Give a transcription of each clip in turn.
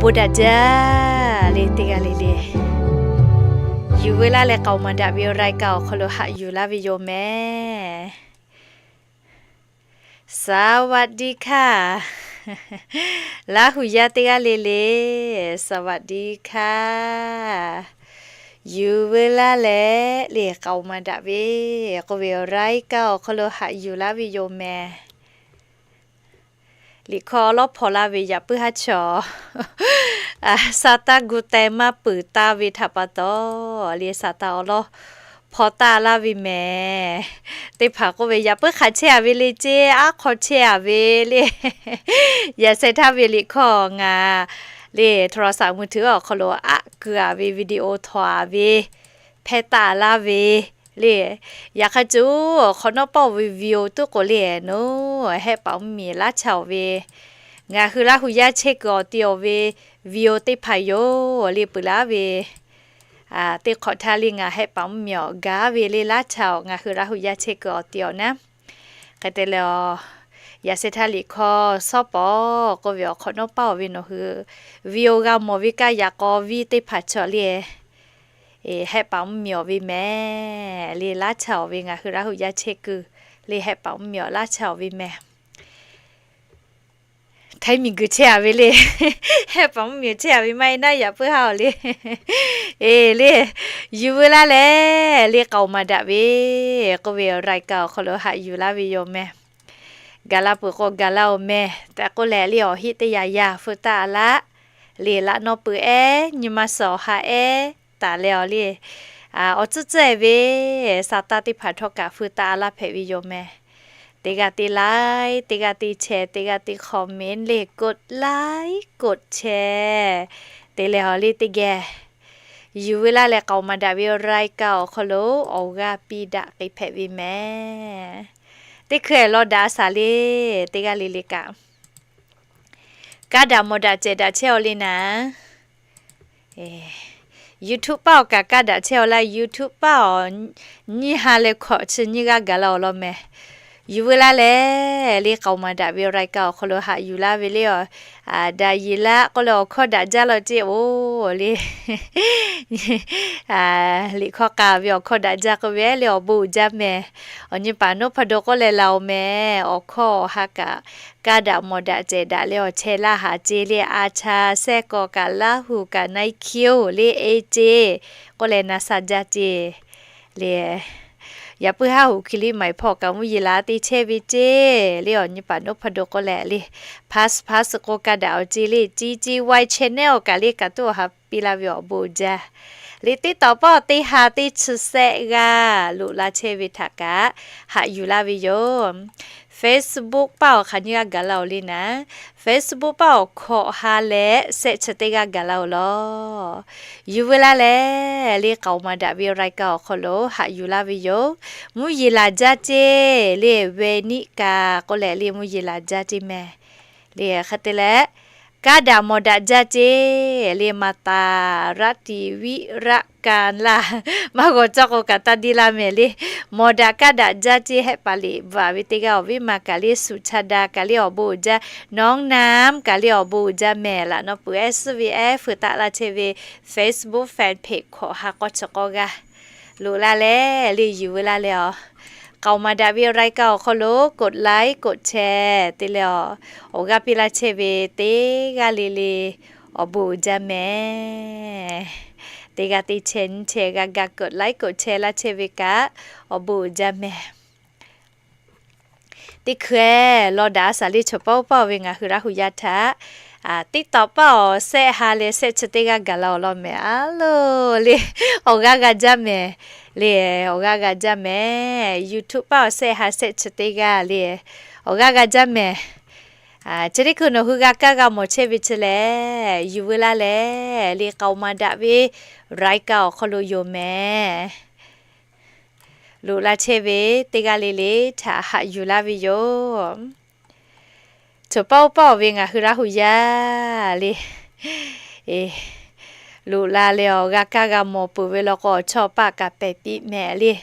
Bon daꞈ jaˇ le teˇ g'aˇ le le. Yuˬ veu laˇ leh k'aoˍ maˍ daꞈ ve รายการ awˬ hk'aw lo haꞈ yuˬ laˇ ve yoˬ mehˍ. สวัสดีค่ะ Laˇ huˍ yaˇ teˇ g'aˇ le le, สวัสดีค่ะ. Yuˬ veu laˇ leh le k'aoˍ maˍ daꞈ ve k'oˆ ve รายการ awˬ hk'aw lo haꞈ yuˬ laˇ ve yoˬ mehˍ. Liꞈ hkawˇ awˉ lawˉ hpaw laˇ ve yaꞈ puiˉ haˉ chaw Saˍtanˍ gu teh maˇ peuˬ taˇ ve htaꞈ pa taw, le Saˍtanˍ awˉ lawˉ hpaw taˇ laˇ ve mehˍ. Teˇ hpaˍ k'oˆ ve, yaꞈ puiˉ hk'aˬ chehˇ a ve le ceˇ, aˉ hk'aw chehˇ a ve le. Yaꞈ sheh htaˇ ve liꞈ hkawˇ ngaˬ le โทรศัพท์มือถือ awˬ hk'aw lo aˆ keu a ve วิดีโอ htaw a ve hpehˇ taˆ laˇ ve le. Yaꞈ hk'aˇ co awˬ hk'awꞈ nawˉ pawˆ ve วิว tuˉ k'o le, nawˬ hehˆ paˍ mvuhˇ miˬ laˇ cha awˬ ve, ngaˬ hui Laˇ huˍ yaˇ chehˇ kuiˬ awˬ ti awˬ ve วิว teˇ hpaˍ yoˬ le peuˬ laˇ ve. Teˇ hk'awꞈ htaˇ le ngaˬ hehˆ paˍ mvuhˇ miˬ awˬ gaˇ ve le laˇ cha awˬ ngaˬ hui Laˇ huˍ yaˇ chehˇ kuiˬ awˬ ti awˬ naˉ. Hk'e te leh, yaꞈ sheh htaˇ liꞈ hkawˇ shawˉ pawˍ k'oˆ ve awˬ hk'awꞈ nawˉ pawˆ awˬ ve nawˬ hui วิว g'a mawˬ ve kaˇ yaꞈ k'aw viˇ teˇ hpaˍ chaw le, hehˆ paˍ mvuhˇ miˬ awˬ ve mehˍ le laˇ cha awˬ ve ngaˬ hui Laˇ huˍ yaˇ chehˇ kuiˬ le hehˆ paˍ mvuhˇ miˬ awˬ laˇ cha awˬ ve mehˍ. Htaiˍ miˬ guiˬ chehˇ a ve le, hehˆ paˍ mvuhˇ miˬ chehˇ a ve maˇ heˆ naˉ yaꞈ puiˉ haˉ awˬ le. Eˬ le, yuˬ veu laˇ leh le k'aoˍ maˍ daꞈ ve k'oˆ ve รายการ awˬ hk'aw lo haꞈ yuˬ laˇ ve yoˬ mehˍ. Gaˬ la peuˬ k'o gaˬ la oˬ mehˍ tehꞈ k'oˆ leh le awˬ heˆ teˇ yanˇ yaˇ feu taˆ a laˇ. Le laꞈ nawˉ peuˬ ehˉ nyi ma suhˍ awˬ ha ehˉ taˍ leh awˬ le, awˬ tcuhˉ tcuhˉ e ve Saˍtanˍ teˇ hpaˍ htawˇ kaꞈ feu taˆ a laˇ hpehꞈ ve yoˬ mehˍ. Teˇ g'aˇ teˇ like, teˇ g'aˇ teˇ share, teˇ g'aˇ teˇ comment le กดไลค์ กดแชร์ te leh awˬ le teˇ geh yuˬ veu laˇ leh k'aoˍ maˍ daꞈ ve รายการ awˬ hk'aw lo awˬ g'aˇ piˇ daꞈ k'ai hpehꞈ ve mehˍ. Teˇ hkui law daꞈ a shaˍ le, teˇ g'aˇ le le kaꞈ kaˇ daꞈ mawˬ daꞈ cehˬ daꞈ chehˇ aw le naˍ. YouTube paˇ awˬ kaꞈ kaˇ daꞈ chehˇ aw laˇ, YouTube paˇ awˬ nyiˇ ha leh hkawꞈ chi nyiˇ g'aˇ gaˬ la awˬ lawn mehˍ. Yuˬ veu laˇ leh le k'aoˍ maˍ daꞈ ve รายการ awˬ hk'aw lo haꞈ yuˬ laˇ ve le awˬ, daꞈ yeˬ laˇ k'oˆ leh awˬ hkawˇ daꞈ jaˇ law ceˇ oˬ le. Liꞈ hkawˇ k'a ve awˬ hkawˇ daꞈ jaˇ k'oˆ ve le awˬ bon uiˍ jaˇ mehˍ. Awˬ nyi paˍ nawˉ hpaˇ do k'oˆ leh la oˬ mehˍ. Awˬ hkawˇ awˬ ha kaꞈ kaˇ daꞈ mawˬ daꞈ cehˬ daꞈ leh awˬ chehˇ laˇ haˍ ceˇ le a cha sehˆ k'aw kaꞈ Laˇ huˍ kaꞈ na iˉ hkiˇ oˬ le e ceˇ k'oˆ leh na sha jaˇ ceˇ le. Yaꞈ puiˉ haˉ hoꞈ hki liˇ maiˍ hpawˇ kaꞈ mvuhˇ yeˬ la te chehˇ ve ceˇ le awˬ nyi paˍ nawˉ hpaˇ do k'oˆ leh le, pass pass k'o kaˇ daꞈ awˬ ceˇ le C C Y channel awˬ kaꞈ le kaꞈ tuˉ awˬ ha piˇ laˇ ve awˬ bon uiˍ jaˇ. Le TikTok paˇ awˬ teˇ ha teˇ chi sehˆ g'aˇ loꞈ la chehˇ ve htaꞈ kaꞈ haꞈ yuˬ laˇ ve yoˬ. Facebook paˇ awˬ hk'aˬ nyiˇ g'aˇ gaˬ la oˬ le naˍ. Facebook paˇ awˬ hkawꞈ ha leh sehˆ chi teˇ g'aˇ gaˬ la oˬ law. Yuˬ veu laˇ leh le k'aoˍ maˍ daꞈ ve รายการ awˬ hk'aw lo haꞈ yuˬ laˇ ve yoˬ. Mvuhˇ yeˬ laˬ jaˇ ceˇ le ve niˆ kaꞈ k'oˆ leh le mvuhˇ yeˬ laˬ jaˇ ceˇ mehˍ. Le hk'e te leh kaˇ daꞈ mawˬ daꞈ jaˇ ceˇ le ma taˍ raˆ tiˍ viˆ raˆ kaˍ laˇ. Maˇ g'awˬ cawˇ k'o kaꞈ taˇ deˇ laˇ mehˍ le. Mawˬ daꞈ kaˇ daꞈ jaˇ ceˇ hehˆ paˍ liꞈ bvuhꞈ ve teˇ g'aˇ awˬ viˉ ma kaꞈ le suꞈ cha da kaꞈ le awˬ bon uiˍ jaˇ, nawˉ naˉ kaꞈ le awˬ bon uiˍ jaˇ mehˍ. Laꞈ nawˉ peuˬ ehˉ suhˉ ve ehˉ feu taˆ laˇ chehˇ ve Facebook fan page hkawꞈ ha k'awˇ chi k'awˇ g'aˇ loꞈ la leh le yuˬ veu laˇ leh awˬ k'aoˍ maˍ daꞈ ve รายการ awˬ hk'aw lo กดไลค์ กดแชร์ te leh awˬ, awˬ g'aˇ piˇ laˇ chehˇ ve teˇ g'aˇ le le awˬ bon uiˍ jaˇ mehˍ. Teˇ g'aˇ teˇ chehˇ nyiˇ chehˇ g'a ga กดไลค์ กดแชร์ laˇ chehˇ ve kaꞈ awˬ bon uiˍ jaˇ mehˍ. Teˇ hkui law daꞈ a shaˍ le chaw paˇ oˇ paˇ oˬ ve ngaˬ hui Laˇ huˍ yaˇ htaꞈ TikTok paˇ awˬ sehˆ ha leh sehˆ chi teˇ g'aˇ gaˬ la awˬ lawn mehˍ a loˬ le. Awˬ g'aˇ g'a jaˇ mehˍ le, awˬ g'aˇ g'a jaˇ mehˍ. YouTube paˇ awˬ sehˆ ha sehˆ chi teˇ g'aˇ le, awˬ g'aˇ g'a jaˇ mehˍ. Chi teˇ hkui nawˬ hui g'a kaˇ g'a mawˬ chehˇ ve chi lehˬ, yuˬ veu laˇ leh le k'aoˍ maˍ daꞈ ve รายการ awˬ hk'aw lo yoˬ mehˍ. Loꞈ la chehˇ ve teˇ g'aˇ le le htaꞈ haꞈ yuˬ laˇ ve yoˬ. Chaw paˇ oˇ paˇ oˬ ve ngaˬ hui Laˇ huˍ yaˇ le, loꞈ la leh awˬ g'a kaˇ g'a mawˬ peuˬ ve law k'o, awˬ chawˇ paˆ kaꞈ pehˬ piˇ mehˍ le.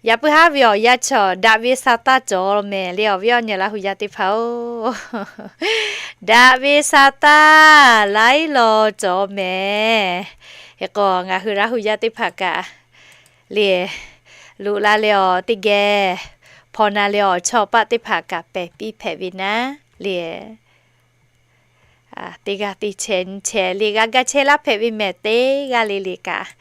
Yaꞈ puiˉ haˉ ve awˬ yanˇ chi daꞈ ve sa taˇ cawˬ mehˍ le, awˬ viˉ awˬ nyi Laˇ hu yaˇ teˇ hpaˍ-oˬ. Daꞈ ve sa taˇ laiˉ law cawˬ mehˍ. Hk'e k'o, ngaˬ hui Laˇ hu yaˇ teˇ hpaˍ kaꞈ le, loꞈ la leh awˬ teˇ geh hpaw na leh awˬ chawˇ paˆ teˇ hpaˍ kaꞈ pehˬ piˇ hpehꞈ ve naˉ le. Teˇ g'aˇ teˇ chehˇ nyi chehˇ le g'a ga chehˇ laˇ hpehꞈ ve mehˍ, teˇ g'aˇ le le kaꞈ,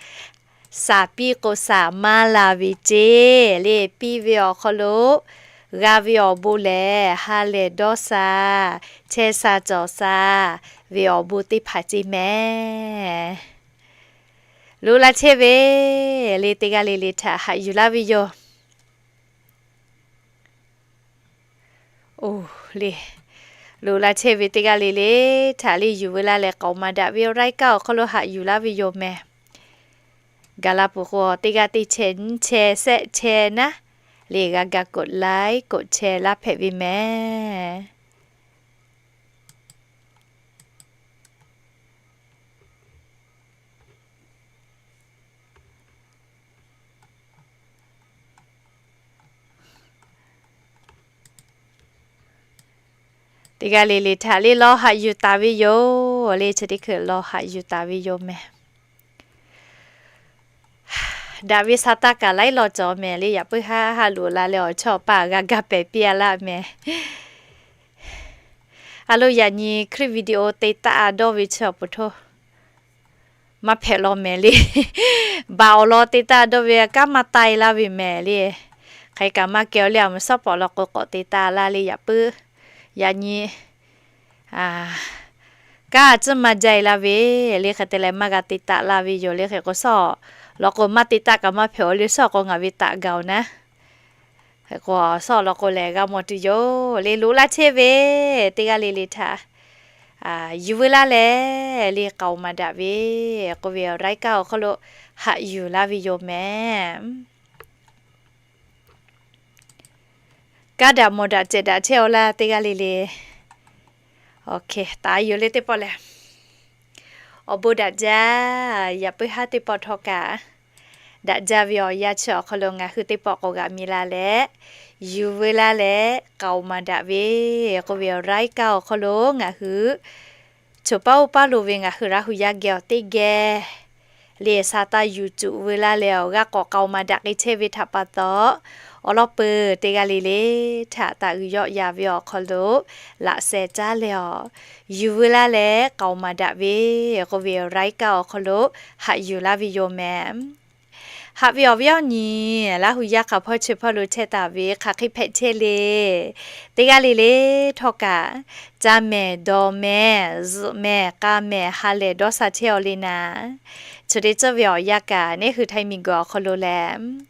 saˍ piˇ k'o saˍ maˇ la ve ceˇ le, piˇ ve awˬ hk'aw lo g'a ve awˬ bon lehˬ, ha lehˬ dawˇ sha, chehˇ sha cawˬ sha ve awˬ bon teˇ hpaˍ ceˇ mehˍ. Loꞈ la chehˇ ve le teˇ g'aˇ le le htaꞈ haꞈ yuˬ laˇ ve yoˬ. Oˬ le, loꞈ la chehˇ ve teˇ g'aˇ le le htaꞈ le yuˬ veu laˇ leh, k'aoˍ maˍ daꞈ ve awˬ laiˉ kaˆ awˬ hk'aw lo haꞈ yuˬ laˇ ve yoˬ mehˍ. Gaˬ la peuˬ k'o, teˇ g'aˇ teˇ chehˇ nyi chehˇ shehˆ chehˇ naˉ le g'a ga กดไลค์ กดแชร์ laˇ hpehꞈ ve mehˍ. Teˇ g'aˇ le le htaꞈ le lawˬ haꞈ yuˬ taˍ ve yoˬ le, chi teˇ hkui lawˬ haꞈ yuˬ taˍ ve yoˬ mehˍ. Daꞈ ve sa taˇ kaꞈ laiˉ law cawˬ mehˍ le, yaꞈ puiˉ haˉ haˉ loꞈ la leh awˬ chawˇ paˆ g'a ga pehˬ piˇ a laˇ mehˍ. A lo, yaꞈ nyi คลิปวิดีโอ te taˆ dawˇ ve chi awˬ pon htoˇ maˇ hpehꞈ law mehˍ le. Baˬ awˬ lawn te taˆ dawˇ ve kanˉ maˇ taiˇ laˇ ve mehˍ le. Hk'e kaꞈ maˇ kehˬ le, a mvuhˇ shawˉ pawˍ law k'o k'awꞈ te taˆ laˇ le, yaꞈ puiˉ yaꞈ nyi kanˉ a ciˉ maˇ jaˇ e laˇ ve le. Hk'e te leh maˇ g'a te taˆ laˇ ve yoˬ le. Hk'e k'o, shawˉ law k'o maˇ te taˆ kaꞈ maˇ hpehꞈ-oˬ le, shawˉ k'o ngaˬ ve taꞈ gaˬ-oˬ naˉ. Hk'e k'o, shawˉ law k'o lehˬ g'a mawˬ tuˬ yoˬ le. Loꞈ la chehˇ ve teˇ g'aˇ le le htaꞈ yuˬ veu laˇ leh le, k'aoˍ maˍ daꞈ ve k'oˆ ve awˬ laiˉ kaˆ awˬ hk'aw lo haꞈ yuˬ laˇ ve yoˬ mehˍ. Kaˇ daꞈ mawˬ daꞈ cehˬ daꞈ chehˇ-oˆ laˇ teˇ g'aˇ le le. Taˍ yoˬ le teˇ pawˆ lehˬ, awˬ bon daꞈ jaˇ. Yaꞈ puiˉ haˉ teˇ pawˆ htawˇ kaꞈ, daꞈ jaˇ ve awˬ yanˇ chi awˬ hk'aw lo ngaˬ hui teˇ pawˆ k'awꞈ g'aꞈ mi la leh, yuˬ veu laˇ leh k'aoˍ maˍ daꞈ ve k'oˆ ve awˬ laiˉ kaˆ awˬ hk'aw lo ngaˬ hui choˬ paˇ oˇ paˇ lo ve ngaˬ hui Laˇ hu yaˇ geh awˬ teˇ geh le sa taˇ yuˬ cuˬ veu laˇ leh awˬ g'aˇ k'awꞈ k'aoˍ maˍ daꞈ k'ai chehˇ ve htaꞈ pa taw, awˬ lawn peuˬ teˇ g'aˇ le le htaꞈ taꞈ g'uiˬ yawˆ yan ve awˬ hk'aw lo laꞈ sheh caˉ leh awˬ yuˬ veu laˇ leh k'aoˍ maˍ daꞈ ve k'oˆ ve awˬ laiˉ kaˆ awˬ hk'aw lo haꞈ yuˬ laˇ ve yoˬ mehˍ. Haꞈ ve awˬ viˉ awˬ nyi Laˇ hu yaˇ hk'aˬ hpawˇ chi hpawˇ lo chehˇ taˍ ve hk'aˬ hk'e hpehꞈ chehˇ le. Teˇ g'aˇ le le htawˇ kaꞈ, caˇ mehˍ, dawˬ mehˍ, zuhꞈ mehˍ, k'a mehˍ, ha lehˬ dawˇ sha chehˇ-aw le naˍ. Chi teˇ ceuˬ ve awˬ yanˇ kaꞈ, neˇ hui Htaiˇ miˬguiˬ awˬ hk'aw lo lehˬ,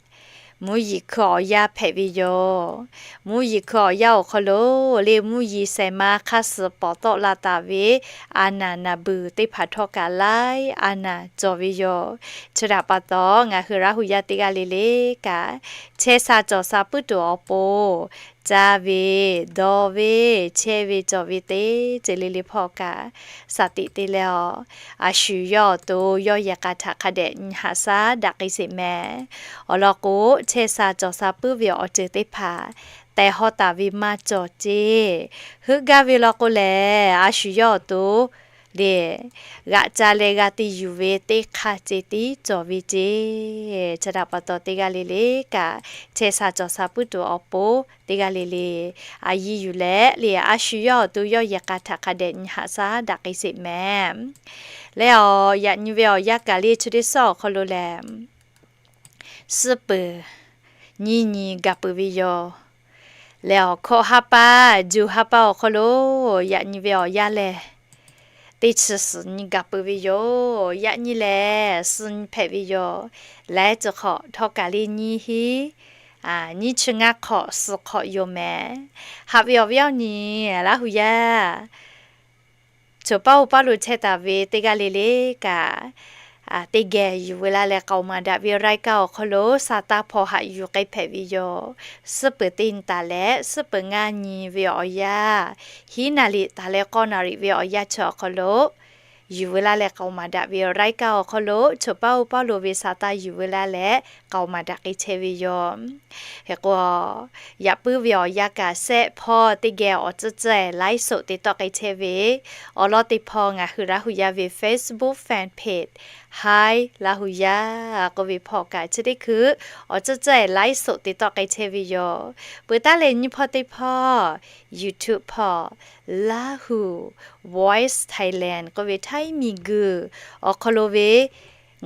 mvuhˇ yeˬ hkui awˬ yanˇ hpehꞈ ve yoˬ. Mvuhˇ yeˬ hkui awˬ yanˇ awˬ hk'aw lo le, mvuhˇ yeˬ shehˍ ma hk'aˇ suh pawˍ tawˆ la taˍ ve a naˍ naˍ beuˬ teˇ hpaˍ htawˇ kaꞈ laiˉ a naˍ cawˬ ve yoˬ. Chi htaꞈ pa taw, ngaˬ hui Laˇ hu yaˇ teˇ g'aˇ le le kaꞈ, chehˇ sha cawˬ sha puiˉ tuˬ awˬ pon, caˇ ve, dawˬ ve, chehˇ ve cawˬ ve teˇ ceuˬ le le hpawˇ kaꞈ, shaˍ tiꞈ te leh awˬ, a shu yawˇ awˬ to yawˇ yehˬ k'a htaꞈ hk'a dehꞈ nyi haꞈ shaˉ daꞈ k'ai sheˍ mehˍ. Awˬ lawn k'o, chehˇ sha cawˬ sha puiˉ ve awˬ ceuˬ teˇ hpaˍ tehˬ hawˉ taˍ ve maˇ cawˬ ceˇ. Heuˆ gaˇ ve law k'o lehˬ, a shu yawˇ awˬ to le, g'aꞈ ca leh g'a te yuˬ ve teˇ hk'aˇ ceh tiˉ cawˬ ve ceˇ. Chi htaꞈ pa taw, teˇ g'aˇ le le kaꞈ, chehˇ sha cawˬ sha puiˉ tuˬ awˬ pon teˇ g'aˇ le le a yiˇ yuˬ leh le, a shu yawˇ awˬ to yawˇ yehˬ k'a htaꞈ hk'a dehꞈ nyi haꞈ shaˉ daꞈ k'ai sheˍ mehˍ. Leh awˬ, yaꞈ nyi ve awˬ yanˇ kaꞈ le, chi teˇ suhˉ awˬ hk'aw lo lehˬ, suhˉ peuˬ nyiˇ nyi gaˬ peuˬ ve yoˬ. Leh awˬ, hkawꞈ ha pa, juˬ ha pa awˬ hk'aw lo yaꞈ nyi ve awˬ yanˇ lehˬ, teˇ chi suhˍ nyi gaˬ peuˬ ve yoˬ. Yaꞈ nyi lehˬ, suhˍ nyi hpehꞈ ve yoˬ. Laiˉ ceuˬ hk'awꞈ htawˇ kaꞈ le nyiˇ hinˉ, nyiˇ chi ngaˇ hk'awꞈ suhˍ hk'awꞈ yoˬ mehˍ. Haꞈ ve awˬ viˉ awˬ nyi Laˇ hu yaˇ, choˬ paˇ oˇ paˇ lo chehˇ taˍ ve teˇ g'aˇ le le kaꞈ, teˇ geh yuˬ veu laˇ leh k'aoˍ maˍ daꞈ ve awˬ laiˉ kaˆ awˬ hk'aw lo sa taˇ hpawˇ haꞈ yuˬ k'ai hpehꞈ ve yoˬ. Suhˉ peuˬ teˇ nyi taˍ leh suhˉ peuˬ ngaˇ nyi ve awˬ yanˇ, hiˉ naˍ riˍ taˍ leh k'awˇ naˍ riˍ ve awˬ yanˇ chi awˬ hk'aw lo yuˬ veu laˇ leh k'aoˍ maˍ daꞈ ve รายการ awˬ hk'aw lo choˬ paˇ oˇ paˇ lo ve sa taˇ yuˬ veu laˇ leh k'aoˍ maˍ daꞈ k'ai chehˇ ve yoˬ. Hk'e k'o, yaꞈ puiˉ ve awˬ yanˇ kaꞈ shehˆ hpawˇ teˇ geh awˬ tcuhˇ tcuhˇ ไลฟ์สด te tawˆ k'ai chehˇ ve, awˬ lawn teˇ hpawˇ ngaˬ hui Laˇ hu yaˇ ve Facebook fan page Hi Laˇ hu yaˇ k'oˆ ve hpawˇ kaꞈ chi teˇ hkui awˬ tcuhˇ tcuhˇ ไลฟ์สด te tawˆ k'ai chehˇ ve yoˬ. Peuˬ taˉ leh nyiˇ hpawˇ teˇ hpawˇ YouTube hpawˇ Lahu Voice Thailand k'oˆ ve Htaiˇ miˬguiˬ awˬ hk'aw lo ve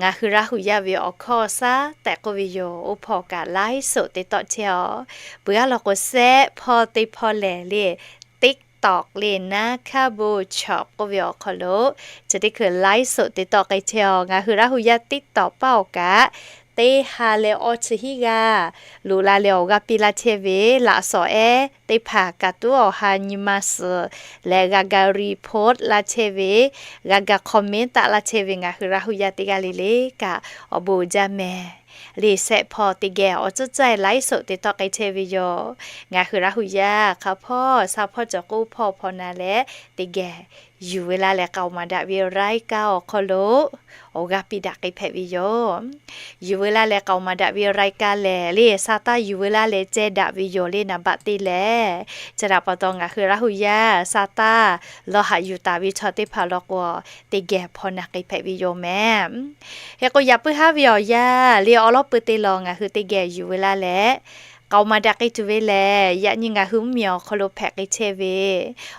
ngaˬ hui Laˇ hu yaˇ ve awˬ hkawˇ awˬ shaˉ tehꞈ k'oˆ ve yoˬ. Oˇ hpawˇ kaꞈ ไลฟ์สด te tawˆ chehˇ aw. Peuˬ aˉ law k'o, shehˆ hpawˇ teˇ hpawˇ lehˬ le, TikTok le naˉ hkaˇ bon chawꞈ k'oˆ ve awˬ hk'aw lo chi teˇ hkui ไลฟ์สด te tawˆ k'ai chehˇ aw. Ngaˬ hui Laˇ hu yaˇ TikTok paˇ awˬ kaꞈ teˇ ha leh awˇ chi hiˉ g'aˇ loꞈ la leh awˬ g'aˇ piˇ laˇ chehˇ ve laꞈ shawˍ ehˉ teˇ hpaˍ kaꞈ tuˉ awˬ ha nyi ma suhˍ leh g'a ga repost laˇ chehˇ ve, g'a ga comment taˆ laˇ chehˇ ve ngaˬ hui Laˇ hu yaˇ teˇ g'aˇ le le kaꞈ awˬ bon uiˍ jaˇ mehˍ. Le shehˆ hpawˇ teˇ geh awˬ tcuhˇ tcuhˇ ไลฟ์สด te tawˆ k'ai chehˇ ve yoˬ. Ngaˬ hui Laˇ hu yaˇ hk'a hpawˇ sha hpawˇ cawˬ k'oˆ hpawˇ hpawˇ na leh teˇ geh yuˬ veu laˇ leh k'aoˍ maˍ daꞈ ve รายการ awˬ hk'aw lo awˬ g'aˇ piˇ daꞈ k'ai hpehꞈ ve yoˬ. Yuˬ veu laˇ leh k'aoˍ maˍ daꞈ ve รายการ lehˬ le, sa taˇ yuˬ veu laˇ leh ceh daꞈ ve yoˬ le. Naˍ baꞈ te lehˬ, chi htaꞈ pa taw ngaˬ hui Laˇ hu yaˇ sa taˇ lawˬ haꞈ yuˬ taˍ ve chaw teˇ hpaˍ law k'o, teˇ geh hpawˇ na k'ai hpehꞈ ve yoˬ mehˍ. Hk'e k'o, yaꞈ puiˉ haˉ ve awˬ yanˇ le awˬ lawn pui te lawˬ ngaˬ hui teˇ geh yuˬ veu laˇ leh k'aoˍ maˍ daꞈ k'ai tuˬ ve lehˬ, yaꞈ nyi ngaˬ hui mvuhˇmiˬ awˬ hk'aw lo hpehꞈ k'ai chehˇ ve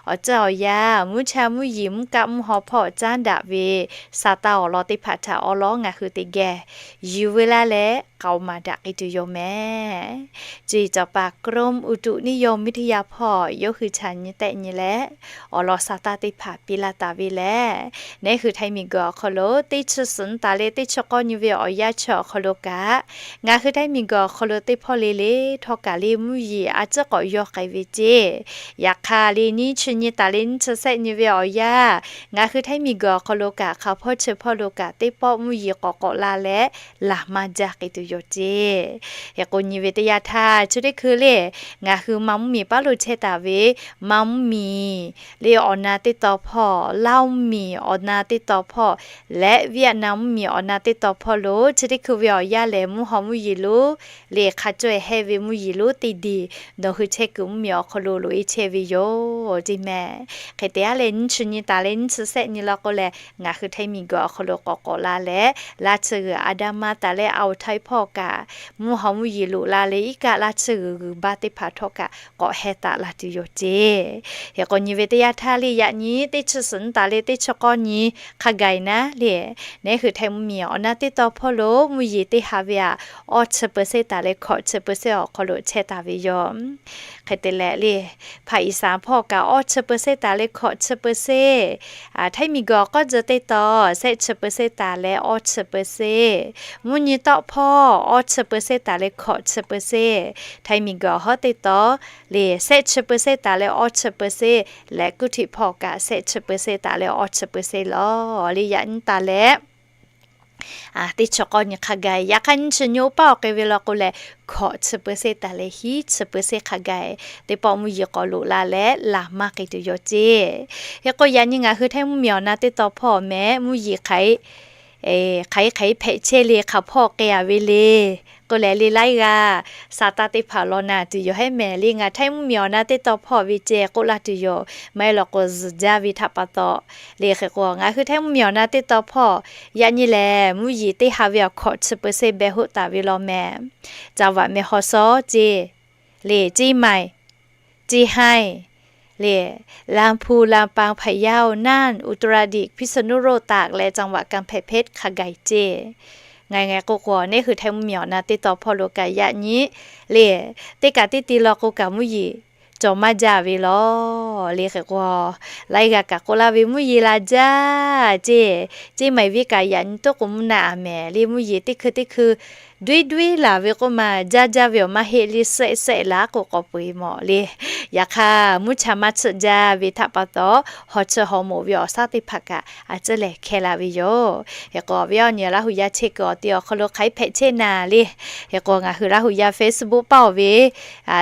awˬ ceuˬ awˬ yanˇ, mvuhˇ cha mvuhˇ yeˬ mvuhˇ kaˆ mvuhˇ haw hpawˇ caˉ daꞈ ve sa taˇ awˬ lawn teˇ hpaˍ htaꞈ awˬ lawn ngaˬ hui teˇ geh yuˬ veu laˇ leh k'aoˍ maˍ daꞈ k'ai tuˬ yoˬ mehˍ. Cuˇ yiˍ cawˬ paˍ กรมอุตุนิยมวิทยา hpawˇ yawˇ hui chaꞈ nyi tehˆ nyi leh awˬ lawn sa taˇ teˇ hpaˍ piˇ laˇ taˍ ve lehˬ, neˉ hui Htaiˇ miˬguiˬ awˬ hk'aw lo teˇ chi suhˍ nyi taˍ leh teˇ chi k'awˇ nyi ve awˬ yanˇ chi awˬ hk'aw lo kaꞈ, ngaˬ hui Htaiˇ miˬguiˬ awˬ hk'aw lo teˇ hpawˇ le le htawˇ kaꞈ le mvuhˇ yeˬ a ciˉ k'awꞈ yaw k'ai ve ceˇ. Yaꞈ hk'aˇ le nyiˇ chi nyi taˍ leh nyiˇ chi shehˆ nyi ve awˬ yanˇ, ngaˬ hui Htaiˇ miˬguiˬ awˬ hk'aw lo kaꞈ hk'a hpawˇ chi hpawˇ lo kaꞈ teˇ pawˆ mvuhˇ yeˬ k'awꞈ k'awꞈ la leh laˬ maˇ jaˇ k'ai tuˬ yoˬ ceˇ. Hk'e k'o, nyi ve teˇ yanˇ htaˇ chi teˇ hkui le ngaˬ hui Manˇ mvuhˇmiˬ paˉ lo chehˇ taˍ ve Manˇ mvuhˇmiˬ le awˬ na teˇ taw hpawˇ, Laˇ mvuhˇmiˬ awˬ na teˇ taw hpawˇ leh Vietnam mvuhˇmiˬ awˬ na teˇ taw hpawˇ lo chi teˇ hkui ve awˬ yanˇ lehˬ, mvuhˇ haw mvuhˇ yeˬ lonˉ le hk'a caweh hehˇ ve mvuhˇ yeˬ lonˉ teˇ diˬ nawˬ hui chehˇ kuiˬ mvuhˇmiˬ awˬ hk'aw lo loꞈ e chehˇ ve yoˬ ceˇ mehˍ. Hk'e te aˉ leh nyiˇ chi nyi taˍ leh nyiˇ chi shehˆ nyi law k'o lehˬ, ngaˬ hui Htaiˇ miˬguiˬ awˬ hk'aw lo k'awꞈ k'awꞈ la leh, laˇ chi g'uiˬ a daˇ maˇ taˍ leh a oˍ htaiˇ hpawˇ kaꞈ mvuhˇ haw mvuhˇ yeˬ loꞈ la leh iˉ kaˆ laˇ chi g'uiˬ g'uiˬ baˇ teˇ hpaˍ htawˇ kaꞈ k'awꞈ heh taˍ la tuˬ yoˬ ceˇ. Hk'e k'o, nyi ve teˇ yanˇ htaˇ le yaꞈ nyi teˇ chi suhˍ nyi taˍ leh teˇ chi k'awˇ nyi hk'a gaˬ naˉ le, neˉ hui Htaiˇ mvuhˇmiˬ awˬ na teˇ taw hpawˇ lo mvuhˇ yeˬ teˇ ha ve aꞈ awˇ chi เปอร์เซ็นต์ taˍ leh hkawꞈ chi เปอร์เซ็นต์ awˬ hk'aw lo chehˇ taˍ ve yoˬ. Hk'e te leh le, hpaˍ iˍsaˍ hpawˇ kaꞈ awˇ chi เปอร์เซ็นต์ taˍ leh hkawꞈ chi เปอร์เซ็นต์, Htaiˇ miˬguiˬ awˬ k'awˇ tcuh teˇ taw shehˆ chi เปอร์เซ็นต์ taˍ leh awˇ chi เปอร์เซ็นต์, mvuhˇ nyi tawˆ hpawˇ awˇ chi เปอร์เซ็นต์ taˍ leh hkawꞈ chi เปอร์เซ็นต์, Htaiˇ miˬguiˬ awˬ hawˉ teˇ taw le shehˆ chi เปอร์เซ็นต์ taˍ leh awˇ chi เปอร์เซ็นต์ leh kuˇ htiꞈ hpawˇ kaꞈ shehˆ chi เปอร์เซ็นต์ taˍ leh awˇ chi เปอร์เซ็นต์ lawˬ le yaꞈ nyi taˍ leh teˇ chi k'awˇ nyi hk'a gaˬ. Yaꞈ hk'aˇ nyiˇ chi nyi oˇ paˆ awˬ k'ai ve law k'o lehˬ, hkawꞈ chi เปอร์เซ็นต์ taˍ leh hiˉ chi เปอร์เซ็นต์ hk'a gaˬ. Teˇ pawˆ mvuhˇ yeˬ k'awꞈ loꞈ la leh laˬ maˇ k'ai tuˬ yoˬ ceˇ. Hk'e k'o, yaꞈ nyi ngaˬ hui Htaiˇ mvuhˇmiˬ awˬ na teˇ taw hpawˇ mehˍ mvuhˇ yeˬ hk'aˬ hk'aˬ hk'e hpehꞈ chehˇ le, hk'aˬ hpawˇ k'ai a ve le k'oˆ leh le laiˉ g'aˇ sa taˇ teˇ hpaˍ law na tuˬ yoˬ hehˉ mehˍ le. Ngaˬ Htaiˇ mvuhˇmiˬ awˬ na teˇ taw hpawˇ ve ceh k'oˆ laˇ tuˬ yoˬ. Maˇ heˆ law k'o, zuhˬ jaˇ ve htaꞈ pa taw le. Hk'e k'o, ngaˬ hui Htaiˇ mvuhˇmiˬ awˬ na teˇ taw hpawˇ yaꞈ nyi lehˬ, mvuhˇ yeˬ teˇ ha ve awˬ hkawꞈ chi เปอร์เซ็นต์ beh hoˆ taˍ ve law mehˍ. จังหวัดแม่ฮ่องสอน ceˇ le, เชียงใหม่, เชียงราย le, ลำพูน ลำปาง พะเยา น่าน อุตรดิตถ์ พิษณุโลก ตาก leh จังหวัดกำแพงเพชร hk'a gaˬ ceˇ. Ngaˬ ngaˬ k'o k'o, neˉ hui Htaiˇ mvuhˇmiˬ awˬ na teˇ taw hpawˇ lo kaꞈ yaꞈ nyi le, teˇ kaꞈ teˇ ti law k'o kaꞈ mvuhˇ yeˬ cawˬ maˇ jaˇ ve lawˬ le. Hk'e k'o, laiˉ g'aˇ kaꞈ k'oˆ laˇ ve mvuhˇ yeˬ la jaˇ ceˇ. Ceˇ maiˍ viˉ kaꞈ yaꞈ nyi toˉ k'o mvuhˇ naˆ a mehˍ le, mvuhˇ yeˬ teˇ hkui teˇ hkui Doiˉ doiˉ laˬ ve k'oˆ ma, jaˇ jaˇ ve awˬ maˇ heˆ le, sehˆ sehˆ laˬ k'o k'awꞈ peu-eˬ mawˬ le. Yaꞈ hk'aˇ, mvuhˇ cha maˇ tsuhꞈ jaˇ ve htaꞈ pa taw, hawˬ cheuˬ hawˬ moˍ ve awˬ shaˉ teˇ hpaˍ kaꞈ a ciˉ lehˬ hkeh la ve yoˬ. Hk'e k'o, awˬ viˉ awˬ nyi Laˇ hu yaˇ chehˇ kuiˬ awˬ ti awˬ hk'aw lo hk'aˬ hk'e hpehꞈ chehˇ naˍ le. Hk'e k'o, ngaˬ hui Laˇ hu yaˇ Facebook paˇ awˬ ve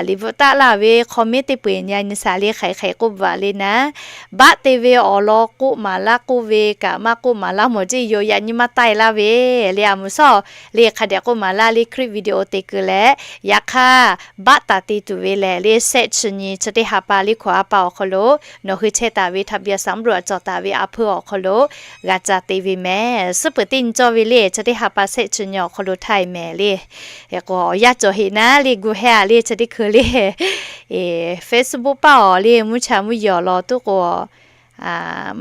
liꞈ bvuhꞈ taˆ laˇ ve comment teˇ peu-eˬ nyi a nyi shaˍ le, hk'aˬ hk'e k'oˆ bvuhꞈ le naˍ, baˆ te ve awˬ lawn k'oˆ maˍ laˇ k'oˆ ve kaꞈ maˇ k'oˆ maˍ laˇ mawˬ ceˇ, yoˬ yaꞈ nyi maˇ taˆ e laˇ ve le. A mvuhˬ shawˉ le hk'a dehꞈ k'oˆ maˍ laˇ le, clip video te kuiˬ leh, yaꞈ hk'aˇ, baˆ taˍ te tuˬ ve lehˬ le, sehˆ chi nyi chi teˇ ha pa le hkawꞈ ha pa awˬ hk'aw lo nawˬ hui chehˇ taˍ ve ทะเบียนสมรส cawˬ taˍ ve a hpeuˇ awˬ hk'aw lo g'a ca te ve mehˍ. Suhˉ peuˬ teˇ nyi cawˇ ve le, chi teˇ ha pa sehˆ chi nyi awˬ hk'aw lo htaˇ e mehˍ le. Hk'e k'o, awˬ yanˇ cawˬ heꞈ naˉ le, gu hehˇ a le, chi teˇ hkui le Facebook paˇ awˬ le mvuhˇ cha mvuhˇ yeˬ awˬ lawn tuˉ k'o,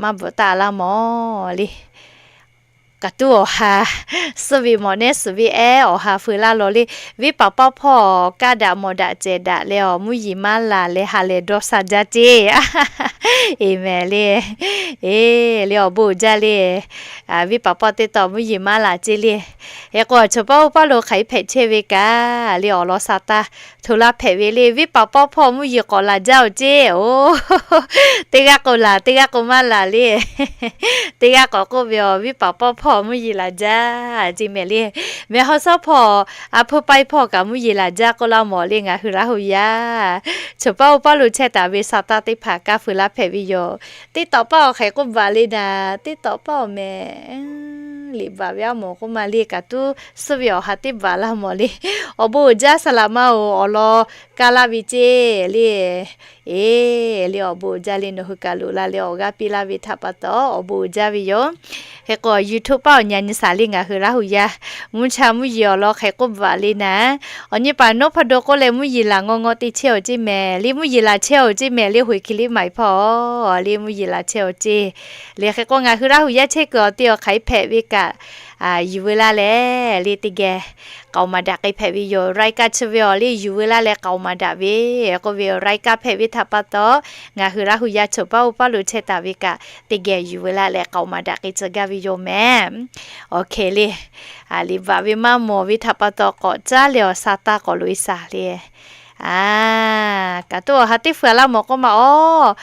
maˇ bvuhꞈ taˆ laˇ mawˬ le. Kaꞈ tuˉ awˬ ha suh ve mawˬ nehˉ suhˍ ve ehˉ awˬ ha feu laˇ law le. Venˇ paˍ pawˆ hpawˇ kaˇ daꞈ mawˬ daꞈ cehˬ daꞈ leh awˬ mvuhˇ yeˬ maˇ laˬ leh ha lehˬ dawˇ sha jaˇ ceˇ. Eˍ mehˍ le. Eˬ le, awˬ bon uiˍ jaˇ le. Venˇ paˍ pawˆ teˇ taw mvuhˇ yeˬ maˇ laˬ ceˇ le. Hk'e k'o, chaw paˇ oˇ paˇ lo hk'aˬ hk'e hpehꞈ chehˇ ve kaꞈ le, awˬ lawn sa taˇ hto laˇ hpehꞈ ve le. Venˇ paˍ pawˆ hpawˇ mvuhˇ yeˬ k'awꞈ laˬ jaˇ oˬ ceˇ oˬ. Teˇ g'aˇ k'o laˬ, teˇ g'aˇ k'o maˇ laˬ le. Teˇ g'aˇ k'awꞈ k'oˆ ve, awˬ venˇ paˍ pawˆ hpawˇ mvuhˇ yeˬ laˬ jaˇ ceˇ mehˍ le. Mehˬ hawˉ sawˉ hpawˇ, a hpeuˇ paiˇ hpawˇ kaꞈ mvuhˇ yeˬ laˬ jaˇ k'oˆ laˇ mawˬ le. Ngaˬ hui Laˇ hu yaˇ chaw paˇ oˇ paˇ lo chehˇ taˍ ve sa taˇ teˇ hpaˍ kaˇ feu laˇ hpehꞈ ve yoˬ. Teˇ tawꞈ paˇ awˬ hk'e k'oˆ bvuhꞈ le naˍ, teˇ tawꞈ paˇ awˬ mehˍ liꞈ bvuhꞈ ve aˉ mawˬ k'oˆ ma le, kaꞈ tuˉ suhˉ ve awˬ ha teˇ bvuhꞈ laˇ mawˬ le. Awˬ bon uiˍ jaˇ saˍ laꞈ ma oˬ, awˬ lawn kaˇ laˇ ve ceˇ le. Eˬ le, awˬ bon uiˍ jaˇ le, nawˬ hui kaꞈ loꞈ la leh awˬ g'aˇ piˇ laˇ ve htaꞈ pa taw awˬ bon uiˍ jaˇ ve yoˬ. Hk'e k'o, YouTube paˇ awˬ nyi a nyi shaˍ le, ngaˬ hui Laˇ hu yaˇ mvuhˇ cha mvuhˇ yeˬ awˬ lawn hk'e k'oˆ bvuhꞈ le naˍ, awˬ nyi paˍ nawˉ hpaˇ do k'oˆ leh mvuhˇ yeˬ laˬ ngaw ngaw te chehˇ oˬ ceˇ mehˍ le, mvuhˇ yeˬ laˬ chehˇ oˬ ceˇ mehˍ le, hoꞈ hki liˇ maˍ e hpawˇ le, mvuhˇ yeˬ laˬ chehˇ oˬ ceˇ le. Hk'e k'o, ngaˬ hui Laˇ hu yaˇ chehˇ kuiˬ awˬ te awˬ hk'aˬ hk'e hpehꞈ ve kaꞈ, yuˬ veu laˇ leh le teˇ geh k'aoˍ maˍ daꞈ k'ai hpehꞈ ve yoˬ. รายการ chi ve awˬ le yuˬ veu laˇ leh k'aoˍ maˍ daꞈ ve k'oˆ ve yoˬ. รายการ hpehꞈ ve htaꞈ pa taw, ngaˬ hui Laˇ hu yaˇ chaw paˇ oˇ paˇ lo chehˇ taˍ ve kaꞈ teˇ geh yuˬ veu laˇ leh k'aoˍ maˍ daꞈ k'ai tcuh gaˇ ve yoˬ mehˍ. Awˬ hk'e le, liꞈ bvuhꞈ ve maˇ mawˬ ve htaꞈ pa taw k'awꞈ caˉ leh awˬ sa taˇ k'awꞈ loꞈ e shaˍ le. A, kaꞈ tuˉ awˬ ha teˇ feu laˇ mawˬ k'oˆ ma awˬ,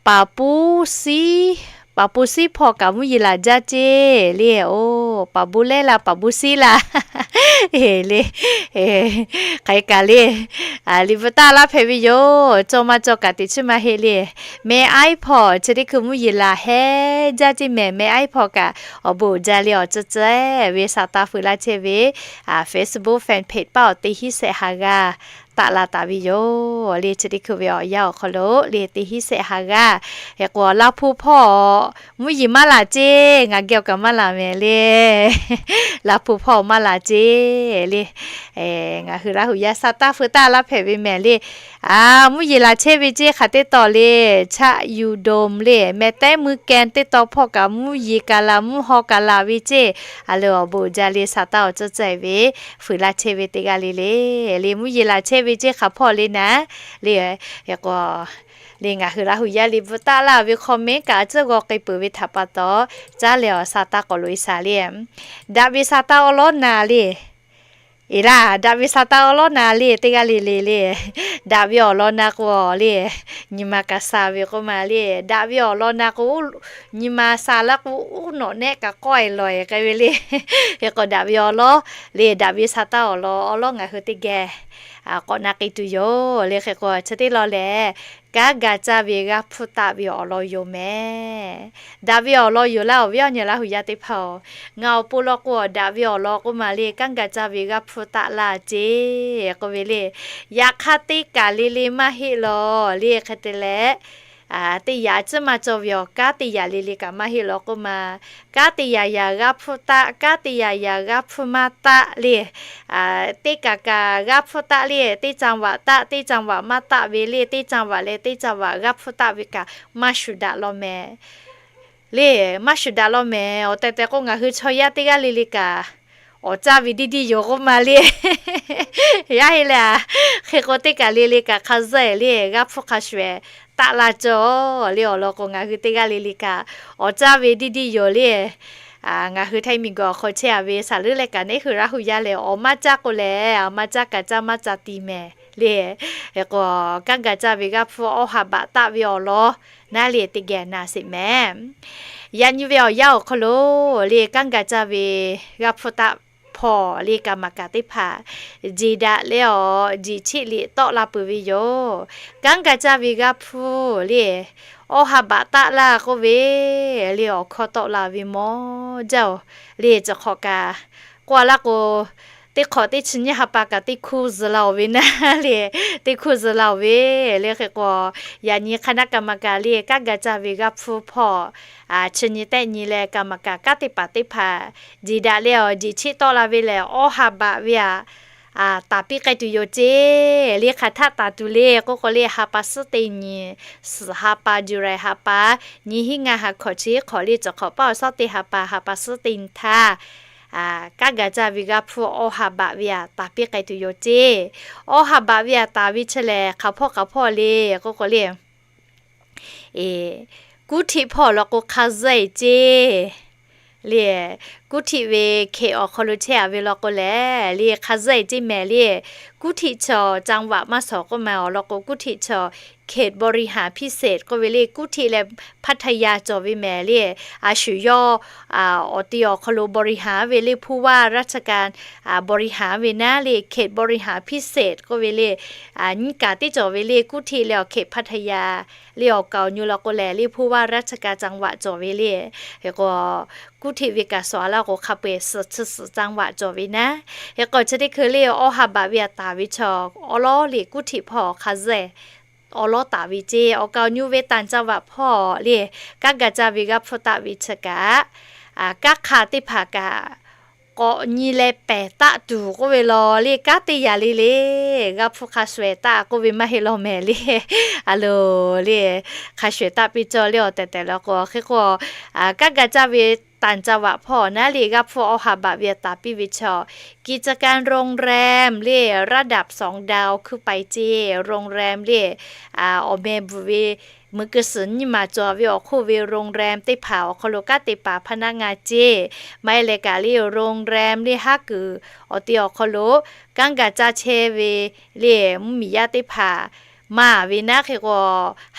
paˍ pu siˉ, paˍ pu siˉ hpawˇ kaꞈ mvuhˇ yeˬ laˬ jaˇ ceˇ le. Oˬ, paˍ bu lehˉ la, paˍ bu siˉ la le. Hk'aˬ hk'e kaꞈ le, liꞈ bvuhꞈ taˆ laˇ hpehꞈ ve yoˬ. Cawˇ maˇ cawˇ kaꞈ teꞈ chiˉ maˇ heˆ le. Meh aiˉ hpawˇ chi teˇ hkui mvuhˇ yeˬ laˬ hehˉ jaˇ ceˇ mehˍ. Meh aiˉ hpawˇ kaꞈ awˬ bon uiˍ jaˇ le, awˬ tcuhˇ tcuhˇ ve sa taˇ feu laˇ chehˇ ve Facebook fan page paˇ awˬ teˇ hinˉ sehˆ ha g'aˇ taˆ la taˍ ve yoˬ le. Chi teˇ hkui ve awˬ yanˇ awˬ hk'aw lo le teˇ hinˉ sehˆ ha g'aˇ. Hk'e k'o, Laˇ hpu hpawˇ mvuhˇ yeˬ maˇ laˬ ceˇ, ngaˬ geh awˬ kaꞈ maˇ laˬ mehˍ le. Laˇ hpu hpawˇ maˇ laˬ ceˇ le. Ngaˬ hui Laˇ hu yaˇ sa taˇ feu taˆ laˇ hpehꞈ ve mehˍ le. A, mvuhˇ yeˬ laˬ chehˇ ve ceˇ hk'aˬ teˇ taw le, chaˆ yuˬ dawˬ le, meh tehˉ mvuhˇ keh teˇ taw hpawˇ kaꞈ mvuhˇ yeˬ kaꞈ laˬ, mvuhˇ haw kaꞈ laˬ ve ceˇ. A le, awˬ bon uiˍ jaˇ le, sa taˇ awˬ tcuhˇ ceh ve feu laˇ chehˇ ve teˇ g'aˇ le le. Le mvuhˇ yeˬ laˬ chehˇ ve ceˇ hk'aˬ hpawˇ le naˍ le. Hk'e k'o, le ngaˬ hui Laˇ hu yaˇ liꞈ bvuhꞈ taˆ laˇ ve comment kaꞈ a ciˉ g'aw k'ai peuˬ ve htaꞈ pa taw, caˉ leh awˬ sa taˇ k'awꞈ loꞈ e shaˍ le. Daꞈ ve sa taˇ awˬ lawˉ na le. Eˬ laˇ, daꞈ ve sa taˇ awˬ lawˉ na le, teˇ g'aˇ le le le. Daꞈ ve awˬ lawn na k'o le, nyi ma kaꞈ sha ve k'oˆ ma le. Daꞈ ve awˬ lawn na k'o, nyi ma sha laˇ k'o, uˉ nawꞈ nehˆ kaꞈ k'awehˬ lawˬ e k'ai ve le. Hk'e k'o, daꞈ ve awˬ lawˉ le, daꞈ ve sa taˇ awˬ lawn awˬ lawˉ ngaˬ hui teˇ geh k'awꞈ na k'ai tuˬ yoˬ le. Hk'e k'o, chi teˇ lawn lehˬ, kanˉ ga caˇ ve g'aˇ hpfuhˇ taˆ ve awˬ lawn yoˬ mehˍ. Daꞈ ve awˬ lawn yoˬ laˇ, awˬ viˉ awˬ nyi Laˇ hu yaˇ teˇ hpaˍ-oˬ, ngaˬ awˬ pon law k'o, daꞈ ve awˬ lawn k'oˆ ma le, kanˉ ga caˇ ve g'aˇ hpfuhˇ taˆ laˇ ceˇ k'oˆ ve le. Yaꞈ hk'aˇ teˇ kaˬ le le maˇ heˆ lawˬ le. Hk'e te leh, teˇ yaꞈ a ciˉ maˇ cawˬ ve awˬ kanˉ teˇ yaꞈ le le kaꞈ maˇ heˆ lawˬ k'oˆ ma. Kanˉ teˇ yaꞈ yaꞈ g'aˇ hpfuhˇ taˆ, kanˉ teˇ yaꞈ yaꞈ g'aˇ hpfuhˇ maˇ taˆ le. Teˇ kaˬ kaꞈ g'aˇ hpfuhˇ taˆ le, teˇ จังหวะ taˆ, teˇ จังหวะ maˇ taˆ ve le, teˇ จังหวะ leh teˇ จังหวะ g'aˇ hpfuhˇ taˆ ve kaꞈ maˇ shuˍ daꞈ lawˬ mehˍ le. Maˇ shuˍ daꞈ lawˬ mehˍ. Awˬ tehˬ tehˬ k'o, ngaˬ hui chaw yaˇ teˇ g'aˇ le le kaꞈ awˬ caˇ ve diˇ diˇ yoˬ k'oˆ ma le. Yaˇ heˆ le a, hk'e k'o teˇ kaˬ le le kaꞈ hk'a zuhˆ e le, g'aˇ hpfuhˇ hk'a shuˍ e taˆ la cawˬ le. Awˬ lawn k'o, ngaˬ hui teˇ g'aˇ le le kaꞈ awˬ caˇ ve diˇ diˇ yoˬ le. Ngaˬ hui htaiˇ miˬguiˬ awˬ hk'aw chehˇ a ve saˍ leuˉ leh kaꞈ neˉ hui Laˇ hu yaˇ lehˬ, awˬ maˇ caˇ k'o lehˬ, awˬ maˇ caˇ kaꞈ caˇ maˇ ca ti mehˍ le. Hk'e k'o, kanˉ gaˬ caˇ ve g'aˇ hpfuhˇ awˇ ha baꞈ taˆ ve awˬ lawn naˉ le teˇ geh na sheˍ mehˍ. Yaꞈ nyi ve awˬ yanˇ awˬ hk'aw lo le kanˉ gaˬ caˇ ve g'aˇ hpfuhˇ taˆ hpawˇ le kaˍ maˍ kaˍ teˇ hpaˍ jeˬ daꞈ leh awˬ jeˬ cheˆ liꞈ tawˆ la peuˬ ve yoˬ. Kanˉ gaˬ caˇ ve g'aˇ hpfuhˇ le awˇ ha baꞈ taˆ laˇ k'oˆ ve le awˬ hkawˇ tawˆ la ve mawˇ jaˇ oˬ le. Chi hk'awꞈ kaꞈ k'oˆ a laˇ k'o, teˇ hk'awꞈ teˇ chi nyiˇ ha pa kaꞈ teˇ hkuˇ zuhˬ la oˬ ve naˉ le, teˇ hkuˇ zuhˬ la oˬ ve le. Hk'e k'o, yaꞈ nyi hk'aˬ naˆ kaˍ maˍ kaˍ le kanˉ gaˬ caˇ ve g'aˇ hpfuhˇ hpawˇ chi nyi tehˆ nyi leh kaˍ maˍ kaˍ kanˉ teˇ hpaˍ teˇ hpaˍ jeˬ daꞈ leh awˬ jeˬ cheˆ tawˆ la ve lehˬ, awˇ ha baꞈ ve aꞈ taˍ piˇ k'ai tuˬ yoˬ ceˇ le. Hk'aˬ htaˆ taˍ tuˬ le k'oˆ k'o le, ha pa suhˉ teˇ nyi, suhˍ ha pa, July ha pa, nyiˇ hinˉ ngaˇ ha hkawꞈ chi hk'awꞈ le, cawˬ hk'awꞈ paˆ awˬ suhˉ teˇ ha pa, ha pa suhˉ teˇ nyi htaˇ, kanˉ gaˬ caˇ ve g'aˇ hpfuhˇ awˇ ha baꞈ ve aꞈ taˍ piˇ k'ai tuˬ yoˬ ceˇ. Awˇ ha baꞈ ve aꞈ taˍ ve chi lehˬ, hk'aˬ hpawˇ hk'aˬ hpawˇ le k'oˆ k'o le, kuˉ htiˆ hpawˇ law k'o hk'a zuhˆ e ceˇ le. Kuˉ htiˆ ve hkeꞈ awˬ hk'aw lo chehˇ a ve law k'o lehˬ le, hk'a zuhˆ e ceˇ mehˍ le. Kuˉ htiˆ chaw จังหวัด maˇ shawˍ k'oˆ ma awˬ lawn k'o, kuˉ htiˆ chaw เขตบริหารพิเศษ k'oˆ ve le. Kuˉ htiˆ leh พัทยา cawˬ ve mehˍ le. A shu yawˇ awˬ ti awˬ hk'aw lo บริหาร ve le, ผู้ว่าราชการ บริหาร ve naˉ le, เขตบริหารพิเศษ k'oˆ ve le. Nyiˇ kaꞈ teˇ cawˬ ve le, kuˉ htiˆ leh awˬ hkeꞈ พัทยา le awˬ kaˍ awˬ nyu law k'o lehˬ le, ผู้ว่าราชการจังหวัด cawˬ ve le. Hk'e k'o, kuˉ htiˆ ve kaꞈ shawˍ a laˇ k'o hk'a peu-eˬ suhˍ chi suhˍ จังหวัด cawˬ ve naˉ. Hk'e k'o, chi teˇ hkui le awˇ ha baꞈ ve aꞈ taˍ ve chaw awˉ lawˉ le kuˉ htiˆ hpawˇ hk'a zuhˆ e awˉ lawˉ taˍ ve ceˇ. Awˬ kaˍ awˬ nyu ve ต่างจังหวัด hpawˇ le kanˉ gaˬ caˇ ve g'aˇ hpfuhˇ taˆ ve chi kaꞈ, kanˉ hk'aˇ teˇ hpaˍ kaꞈ k'awꞈ nyi leh pehˬ taˆ tuˬ k'oˆ ve law le, kanˉ teˇ yaꞈ le le g'aˇ hpfuhˇ hk'a shuˍ ehˍ taˆ k'oˆ ve maˇ heˆ law mehˍ le. A loˬ le, hk'a shuˍ ehˍ taˆ piˇ cawˇ le awˬ tehˬ tehˬ law k'o. Hk'e k'o, kanˉ gaˬ caˇ ve ต่างจังหวัด hpawˇ naˉ le g'aˇ hpfuhˇ awˇ ha baꞈ ve aꞈ taˍ piˇ ve chaw, กิจการโรงแรม le ระดับสองดาว ขึ้นไป ceˇ. โรงแรม le awˬ meh bvuhꞈ ve มือ keu suhˍ nyiˇ maˬ cawˬ ve awˬ hk'oˆ ve โรงแรม teˇ hpaˍ awˬ hk'aw lo kanˉ te paˍ พนักงาน ceˇ. Maˇ heˆ leh kaꞈ le โรงแรม le haˉ kuiˬ awˬ te awˬ hk'aw lo kanˉ gaˬ caˇ chehˇ ve le mvuhˇmiˬ yaˇ teˇ hpaˍ maˇ ve naˉ. Hk'e k'o,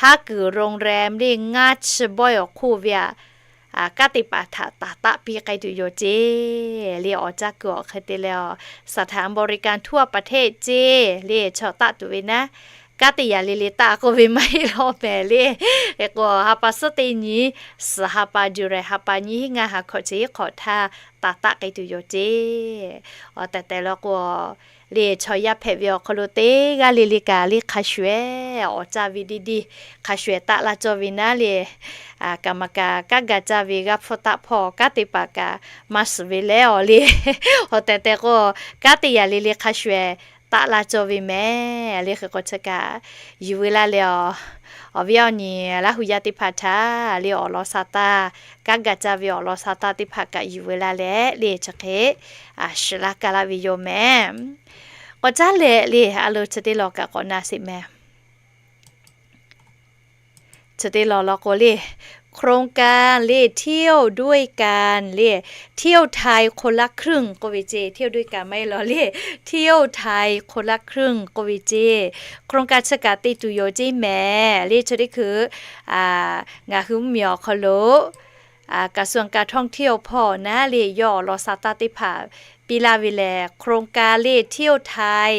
haˉ kuiˬ โรงแรม le ngaˇ chi bawehˇ awˬ hk'oˆ ve aꞈ kanˉ te paˍ htaꞈ taˍ taˆ piˇ k'ai tuˬ yoˬ ceˇ le. Awˬ caˇ kuiˬ awˬ hk'e te leh, สถานบริการทั่วประเทศ ceˇ le chaw taˆ tuˬ ve naˉ, kanˉ teˇ yaꞈ le le taˆ k'oˆ ve maˇ heˆ law mehˍ le. Hk'e k'o, ha pa suhˉ teˇ nyi, suhˍ ha pa, July ha pa, nyiˇ hinˉ ngaˇ ha hkawꞈ chi hk'awꞈ htaˇ taˍ taˆ k'ai tuˬ yoˬ ceˇ. Awˬ tehˬ tehˬ law k'o, le chaw yaˇ hpehꞈ ve awˬ hk'aw lo teˇ g'aˇ le le kaꞈ le hk'a shuˍ ehˍ awˍ caˇ ve deˇ deˇ hk'a shuˍ ehˍ taˆ la cawˇ ve naˉ le. Kaˍ maˍ kaꞈ kanˉ gaˬ caˇ ve g'aˇ hpfuhˇ taˆ hpawˇ kanˉ te paˍ kaꞈ maˇ suhˍ ve lehˬ awˬ le. Awˬ tehˬ tehˬ k'o, kanˉ teˇ yaꞈ le le hk'a shuˍ ehˍ taˆ la cawˇ ve mehˍ le. Hk'e k'o chi kaꞈ yuˬ veu laˇ leh, awˬ viˉ awˬ nyi Laˇ hu yaˇ teˇ hpaˍ htaꞈ le awˬ lawn sha taˇ, kanˉ gaˬ caˇ ve awˬ lawn sha taˇ teˇ hpaˍ kaꞈ yuˬ veu laˇ leh le chi hk'e shiˍ laˇ ka laˇ ve yoˬ mehˍ. K'awꞈ caˉ leh le a lo chi teˇ law kaꞈ k'awꞈ na sheˍ mehˍ. Chi teˇ law law k'o le, โครงการ le เที่ยวด้วยกัน le, เที่ยวไทยคนละครึ่ง k'oˆ ve ceˇ. เที่ยวด้วยกัน maˇ heˆ law le, เที่ยวไทยคนละครึ่ง k'oˆ ve ceˇ. โครงการ chi kaꞈ te tuˬ yoˬ ceˇ mehˍ le. Chi teˇ hkui ngaˬ hui mvuhˇmiˬ awˬ hk'aw lo กระทรวงการท่องเที่ยว hpawˇ naˉ le yawˇ awˬ lawn sha taˇ teˇ hpaˍ piˇ laˇ ve lehˬ, โครงการ le เที่ยวไทย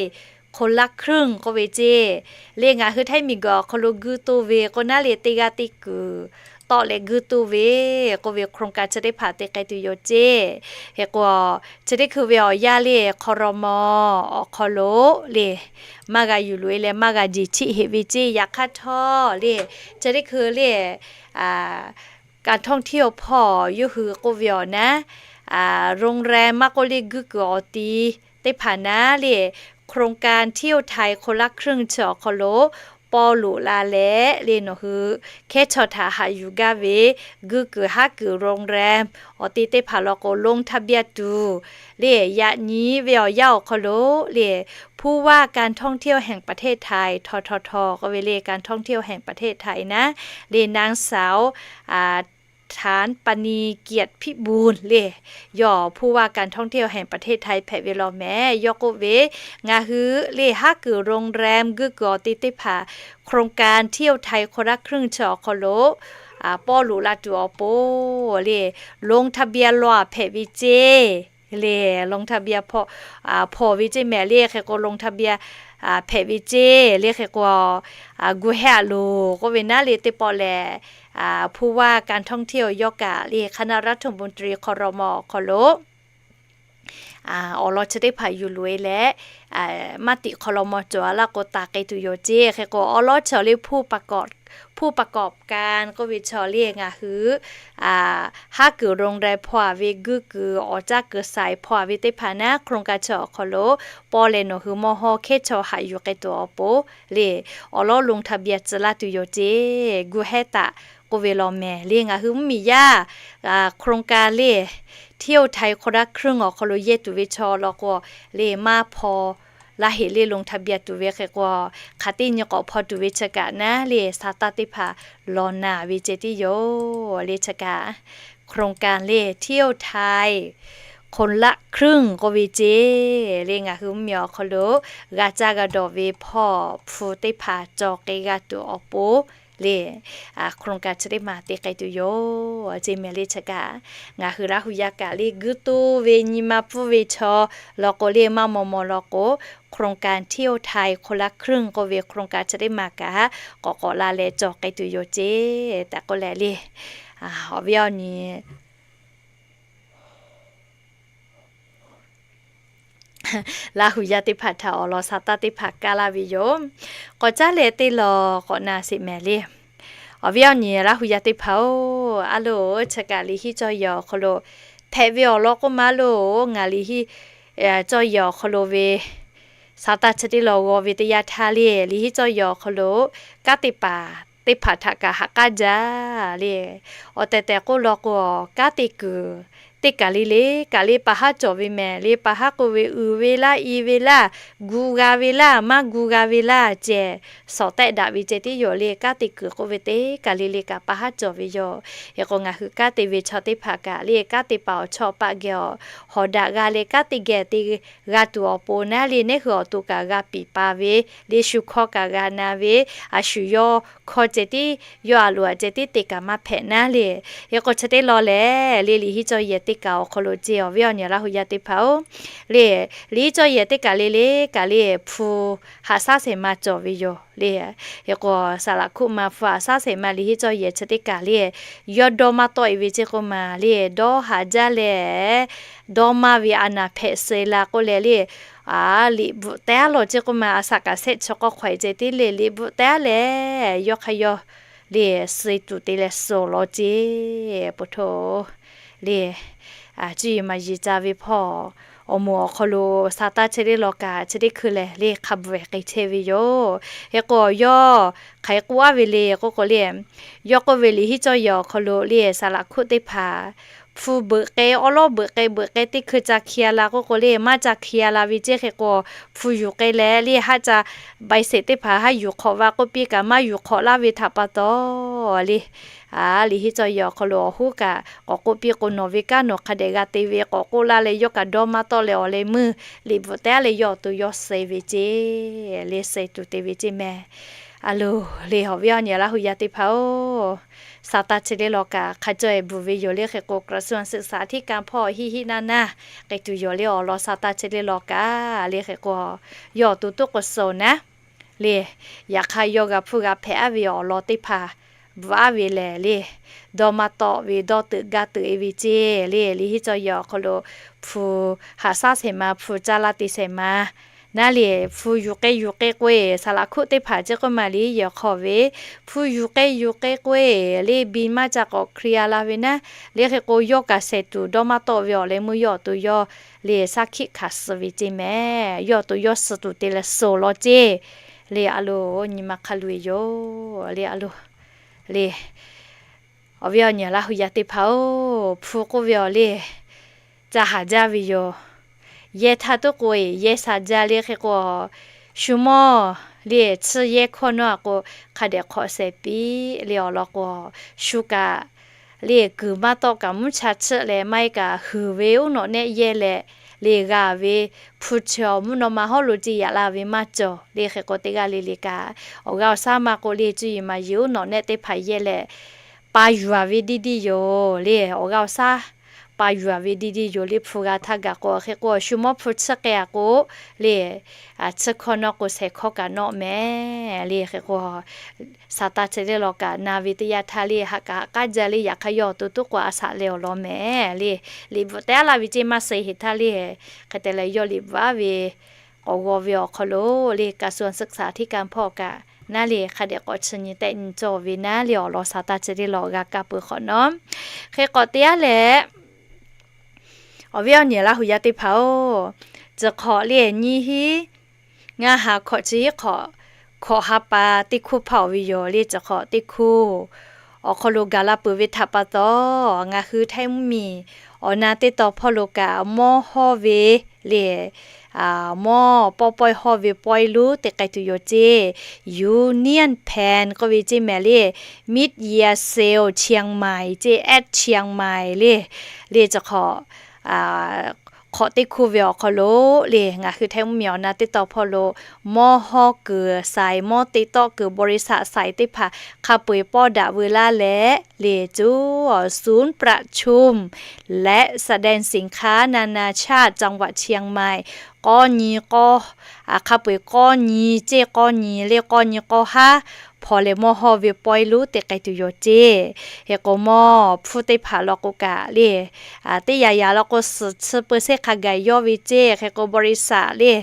คนละครึ่ง k'oˆ ve ceˇ. Le ngaˬ hui htaiˇ miˬguiˬ awˬ hk'aw lo guiˇ toˇ ve k'o naˉ le teˇ g'aˇ teˇ kuiˬ tawˆ leh guiˇ toˇ ve k'oˆ ve โครงการ chi teˇ hpaˍ te k'ai tuˬ yoˬ ceˇ. Hk'e k'o, chi teˇ hkui ve awˬ yanˇ le ครม. awˬ hk'aw lo le maˇ g'a yuˬ loꞈ e leh maˇ g'a jeˬ cheˆ heꞈ ve ceˇ. Yaꞈ hk'aˇ htawˇ le, chi teˇ hkui le การท่องเที่ยว hpawˇ yawˇ hui k'oˆ ve awˬ naˉ, โรงแรม maˇ k'oˆ le guiˇ kuiˬ awˬ ti teˇ hpaˍ naˉ le โครงการ เที่ยวไทยคนละครึ่ง chi awˬ hk'aw lo paw loꞈ la leh le nawˬ hui hkehˉ chaw htaꞈ haꞈ yuˬ gaˇ ve guiˇ kuiˬ haˉ kuiˬ โรงแรม awˬ ti teˇ hpaˍ law k'o ลงทะเบียน tuˬ le yaꞈ nyi ve awˬ yanˇ awˬ hk'aw lo le ผู้ว่าการท่องเที่ยวแห่งประเทศไทย ททท k'oˆ ve le การท่องเที่ยวแห่งประเทศไทย naˉ le นางสาว Qiṭṭhanpaṇi Kiat Phibuñ le, yawˇ ผู้ว่าการท่องเที่ยวแห่งประเทศไทย hpehꞈ ve law mehˍ. Yawˇ k'oˆ ve, ngaˬ hui le haˉ kuiˬ โรงแรม guˇ kuiˬ awˬ te teˇ hpaˍ โครงการเที่ยวไทยคนละครึ่ง chi awˬ hk'aw lo pawˇ loꞈ la tuˬ awˬ pon le, ลงทะเบียน law hpehꞈ ve ceˇ le, ลงทะเบียน hpawˇ ve ceˇ mehˍ le. Hk'e k'o ลงทะเบียน hpehꞈ ve ceˇ le. Hk'e k'o gu hehˉ a loˬ k'oˆ ve naˉ le, teˇ pawˆ lehˬ ผู้ว่าการท่องเที่ยว yawˇ kaꞈ le คณะรัฐมนตรี ครม. awˬ hk'aw lo awˬ lawn chi teˇ hpaˍ yuˬ loꞈ e leh, maˇ tiꞈ ครม. cawˬ a laˇ k'o taˍ k'ai tuˬ yoˬ ceˇ. Hk'e k'o awˬ lawn chi awˬ le ผู้ประกอบการ k'oˆ ve chi awˬ le ngaˬ hui haˉ kuiˬ โรงแรม hpawˇ a ve guˇ kuiˬ awˬ caˇ kuiˬ สถานที่ hpawˇ a ve teˇ hpaˍ naˉ โครงการ chi awˬ hk'aw lo pawˇ leh nawˬ hui mawˇ hawˇ hkehˉ chaw haꞈ yuˬ k'ai tuˬ awˬ pon le, awˬ lawn ลงทะเบียน tcuh laˇ tuˬ yoˬ ceˇ. Gu hehˉ taˍ k'oˆ ve law mehˍ le. Ngaˬ hui mvuhˇmiˬ yaˇ โครงการ le เที่ยวไทยคนละครึ่ง awˬ hk'aw lo yehˇ tuˬ ve chaw law k'o le maˇ hpaw laˇ heꞈ le ลงทะเบียน tuˬ ve. Hk'e k'o hk'aˬ teˇ nyi k'awꞈ hpaw tuˬ ve chi kaꞈ naˉ le, sa taˇ teˇ hpaˍ law naˬ ve ceh tiˉ yoˬ le. Chi kaꞈ โครงการ le เที่ยวไทยคนละครึ่ง k'oˆ ve ceˇ le, ngaˬ hui mvuhˇmiˬ awˬ hk'aw lo g'a caˇ g'a dawˬ ve hpawˇ hpu teˇ hpaˍ cawˬ k'ai g'a tuˬ awˬ pon le, โครงการ chi teˇ maˬ te k'ai tuˬ yoˬ ceˇ mehˍ le. Chi kaꞈ ngaˬ hui Laˇ hu yaˇ kaꞈ le guˇ toˇ ve nyi ma pfuhˇ ve chaw law k'o le maˇ maw maw law k'o, โครงการ เที่ยวไทยคนละครึ่ง k'oˆ ve โครงการ chi teˇ maˬ kaꞈ k'awꞈ k'awꞈ la leh cawˬ k'ai tuˬ yoˬ ceˇ tehꞈ k'oˆ leh le, awˬ viˉ awˬ nyi Laˇ hu yaˇ teˇ hpaˍ htaꞈ awˬ lawn sa taˇ teˇ hpaˍ kaˇ laˇ ve yoˬ. K'awꞈ caˉ leh teˇ law k'awꞈ na sheˍ mehˍ le. Awˬ viˉ awˬ nyi Laˇ hu yaˇ teˇ hpaˍ-oˬ, a loˬ, chi kaꞈ liꞈ hiˆ cawˇ yehˬ awˬ hk'aw lo hpehꞈ ve awˬ lawn k'oˆ ma loˬ. Ngaˬ liꞈ hiˆ cawˇ yehˬ awˬ hk'aw lo ve sa taˇ chi teˇ law g'aw ve teˇ yanˇ htaˇ le, liꞈ hiˆ cawˇ yehˬ awˬ hk'aw lo kanˉ te paˍ teˇ hpaˍ htaꞈ kaꞈ ha k'aˉ jaˇ le. Awˬ tehˬ tehˬ k'oˆ law k'o, kanˉ te kuiˬ teˇ kaˬ le le kaꞈ le pa haˉ cawˬ ve mehˍ le. Pa haˉ k'oˆ ve uiˍ ve laˇ, i ve laˇ, gu g'a ve laˇ, maˇ gu g'a ve laˇ ceh, sawˍ tehˆ daꞈ ve ceh tiˉ yoˬ le. Kanˉ te kuiˬ k'oˆ ve teˇ kaˬ le le kaꞈ pa haˉ cawˬ ve yoˬ. Hk'e k'o ngaˬ hui kanˉ te ve chaw teˇ hpaˍ kaꞈ le, kanˉ te paˍ awˬ chawˇ paˆ geh awˬ hawˍ daꞈ g'a leh kanˉ te geh te g'a tuˬ awˬ pon naˉ le, neˉ hui awˬ to kaꞈ g'a piˍ pa ve le, shu hkawˇ kaꞈ g'a na ve, a shu yawˇ hkawˇ ceh tiˉ, yawˇ a loˍ a ceh tiˉ te kaꞈ maˇ hpehꞈ naˉ le. Hk'e k'o chi teˇ law lehˬ le, liꞈ hiˆ cawˇ yehˬ teˇ kaˬ awˬ hk'aw lo ceˇ, awˬ viˉ awˬ nyi Laˇ hu yaˇ teˇ hpaˍ-oˬ, le, liꞈ hiˆ cawˇ yehˬ teˇ kaˬ le le kaꞈ le hpu haꞈ shaˉ shehˍ ma cawˬ ve yoˬ le. Hk'e k'o saˍ laꞈ hkuˆ ma hpu haꞈ shaˉ shehˍ ma liꞈ hiˆ cawˇ yehˬ chi teˇ kaˬ le, yawˇ dawˇ maˇ tawˆ e ve ceˇ k'oˆ ma le, dawˇ haˍ jaˇ leh dawˇ maˇ ve a naˍ hpehꞈ suh la k'oˆ leh le, liꞈ bvuhꞈ teh aˉ law ceˇ k'oˆ ma, a shaꞈ kaꞈ shehˆ chi k'awˇ hk'awꞈ e ceh tiˉ le, liꞈ bvuhꞈ teh aˉ leh yawˇ hk'a yawˇ le suh tuˬ te leh suh law ceˇ. Po htoˇ le, cuˇ yiˍ maˍ yiˍ ca ve hpawˇ awˬ moˍ awˬ hk'aw lo sa taˇ chi teˇ law kaꞈ chi teˇ hkui lehˬ le hk'a bvuhꞈ k'ai chehˇ ve yoˬ. Hk'e k'o yawˇ hk'aˬ hk'e k'oˆ aˉ ve le k'oˆ k'o le, yawˇ k'oˆ ve liꞈ hiˆ cawˇ yehˬ awˬ hk'aw lo le saˍ laꞈ hkuˆ teˇ hpaˍ hpu beuꞈ k'ai, awˉ lawˉ beuꞈ k'ai, beuꞈ k'ai teˇ hkui ca hki a la k'oˆ k'o le, maˇ ca hki a la ve ceˇ. Hk'e k'o hpu yuˬ k'ai leh le, haˉ ca bai sheˍ teˇ hpaˍ haˉ yuˬ hk'awꞈ va k'oˆ piˇ kaꞈ maˇ yuˬ hk'awꞈ laˇ ve htaꞈ pa taw le, a, liꞈ hiˆ cawˇ yehˬ awˬ hk'aw lo awˬ hoˉ kaꞈ k'awꞈ k'oˆ piˇ k'o, nawˬ ve kanˉ nawˬ hk'a dehꞈ g'a te ve k'awꞈ k'oˆ laˇ leh yawˇ kaꞈ dawˇ maˇ tawˆ leh awˬ leh meuˇ liꞈ bvuhꞈ teh aˉ leh yawˇ awˬ to yawˇ suh ve ceˇ le, suh tuˬ te ve ceˇ mehˍ. A loˬ le, awˬ viˉ awˬ nyi Laˇ hu yaˇ teˇ hpaˍ-oˬ, sa taˇ chi teˇ law kaꞈ hk'a cawˇ e bvuhˬ ve yoˬ le. Hk'e k'o กระทรวงศึกษาธิการ hpawˇ hiˆ hiˆ naˇ naˇ k'ai tuˬ yoˬ le. Awˬ lawn sa taˇ chi teˇ law kaꞈ le, hk'e k'o yawˇ awˬ to toˉ k'o suh naˉ le, yaꞈ hk'aˇ yawˇ g'a hpuˇ g'a hpehꞈ aˉ ve awˬ lawn teˇ hpaˍ bvuhꞈ aˉ ve lehˬ le, dawˇ maˇ tawˆ ve dawˇ teuꞈ gaˇ teuꞈ e ve ceˇ le. Liꞈ hiˆ cawˇ yehˬ awˬ hk'aw lo hpu haꞈ shaˉ shehˍ ma, hpu caˇ laˇ te shehˍ ma naˉ le, hpu yuˬ k'ai yuˬ k'ai k'oˆ e, saˍ laꞈ hkuˆ teˇ hpaˍ ceˇ k'oˆ ma liꞈ hiˆ yehˬ hk'aw ve hpu yuˬ k'ai yuˬ k'ai k'oˆ e le, biˇ maˇ ca k'awꞈ hkri a la ve naˉ le. Hk'e k'o yawˇ kaꞈ shehˍ tuˬ dawˇ maˇ tawˆ ve awˬ leh meuˇ yawˇ awˬ to yawˇ le shaˉ hkiˆ hkanˍ suh ve ceˇ mehˍ. Yawˇ awˬ to yawˇ suh tuˬ te leh suh law ceˇ le. A loˬ, nyi ma hk'a loꞈ e yoˬ le. A loˬ le, awˬ viˉ awˬ nyi Laˇ hu yaˇ teˇ hpaˍ-oˬ, hpu k'oˆ ve awˬ le ca haˍ jaˇ ve yoˬ. Yehˇ htaˇ tuˉ k'oꞈ e yehˇ sha jaˇ le. Hk'e k'o shu mawˇ le tsuhˇ yehˇ hkawˇ nawˉ a k'o hk'a dehꞈ hk'awꞈ shehˍ piˇ le. Awˬ lawn k'o shu kaꞈ le kuiˬ maˇ tawˆ kaꞈ mvuhˇ cha chiˆ leh maˇ heˆ kaꞈ huiˍ ve uˉ nawꞈ nehˆ yehˇ leh le g'a ve hpu chi awˬ mvuhˇ naw ma hawˉ lo ceˇ yaꞈ la ve maˇ cawˬ le. Hk'e k'o teˇ g'aˇ le le kaꞈ awˬ g'aˇ awˬ shaˉ maˇ k'oˆ le cuˇ yiˍ maˍ yiˍ uˉ nawꞈ nehˆ teˇ hpaˍ yehˇ leh pa yuˬ a ve diˇ diˇ yoˬ le. Awˬ g'aˇ awˬ shaˉ pa yuˬ a ve diˇ diˇ yoˬ le. Hpu g'a htaˇ gaˬ k'o hk'e k'o shu mawˇ hpu chiˇ k'ai a k'o le, chiˇ hkawˇ nawˇ k'o shehˍ hkawˇ kaꞈ nawˆ mehˍ le. Hk'e k'o Saˍtanˍ chi teˇ law kaꞈ na ve teˇ yanˇ htaˇ le haꞈ kaꞈ haꞈ k'aˉ jaˇ le. Yaꞈ hk'aˇ yawˇ awˬ to tuˉ k'o a shaꞈ leh awˬ lawn mehˍ le. Liꞈ bvuhꞈ te aˉ laˇ ve ceˇ maˇ suh heˍ htaˇ le, hk'e te leh yawˇ liꞈ bvuhꞈ aˉ ve k'awꞈ g'aw ve awˬ hk'aw lo le กระทรวงศึกษาธิการ hpawˇ kaꞈ naˉ le hk'a dehꞈ k'awꞈ chi nyi tehˆ nyi cawˬ ve naˉ le awˬ lawn Saˍtanˍ chi teˇ law g'a kaˇ peuˬ hk'awꞈ nawˉ. Hk'e k'awꞈ te aˉ leh awˬ viˉ awˬ nyi Laˇ hu yaˇ teˇ hpaˍ-oˬ, chi hk'awꞈ le nyiˇ hinˉ ngaˇ ha hkawꞈ chi hiˉ hk'awꞈ, hkawꞈ ha pa teˇ hkuˇ hpaˇ awˬ ve yoˬ le. Chi hk'awꞈ teˇ hkuˇ awˬ hk'aw lo gaˬ la peuˬ ve htaꞈ pa taw, ngaˬ hui Htaiˇ mvuhˇmiˬ awˬ na teˇ tawn hpawˇ lo kaꞈ mawˇ hawˇ ve le, mawˇ pawehˇ pawehˇ hawˇ ve pawehˇ luˉ te k'ai tuˬ yoˬ ceˇ. Union Pan k'oˆ ve ceˇ mehˍ le, Mid-Year Sale Chiang Mai ceˇ, at Chiang Mai le, le chi hk'awꞈ hk'awꞈ teˇ hkuˇ ve awˬ hk'aw lo le ngaˬ hui Htaiˇ mvuhˇmiˬ awˬ na teˇ tawn hpawˇ lo mawˇ hawˇ kuiˬ shaiˍ, mawˇ te tawˆ kuiˬ บริษัท shaiˍ teˇ hpaˍ hk'a peu-eˬ pawˇ daꞈ veu laˇ leh le cuˇ ศูนย์ประชุม และแสดงสินค้านานาชาติจังหวัดเชียงใหม่ k'awˇ nyi k'awˇ, hk'a peu-eˬ k'awˇ nyi ceˇ k'awˇ nyi le k'awˇ nyi k'awˇ haˉ hpaw leh mawˇ hawˇ ve pawehˇ luˉ te k'ai tuˬ yoˬ ceˇ. Hk'e k'o mawˇ hpfuhˇ teˇ hpaˍ law k'o kaꞈ le teˇ yanˇ yanˇ law k'o suhˍ chi เปอร์เซ็นต์ hk'a gaˬ yawˇ ve ceˇ. Hk'e k'o บริษัท le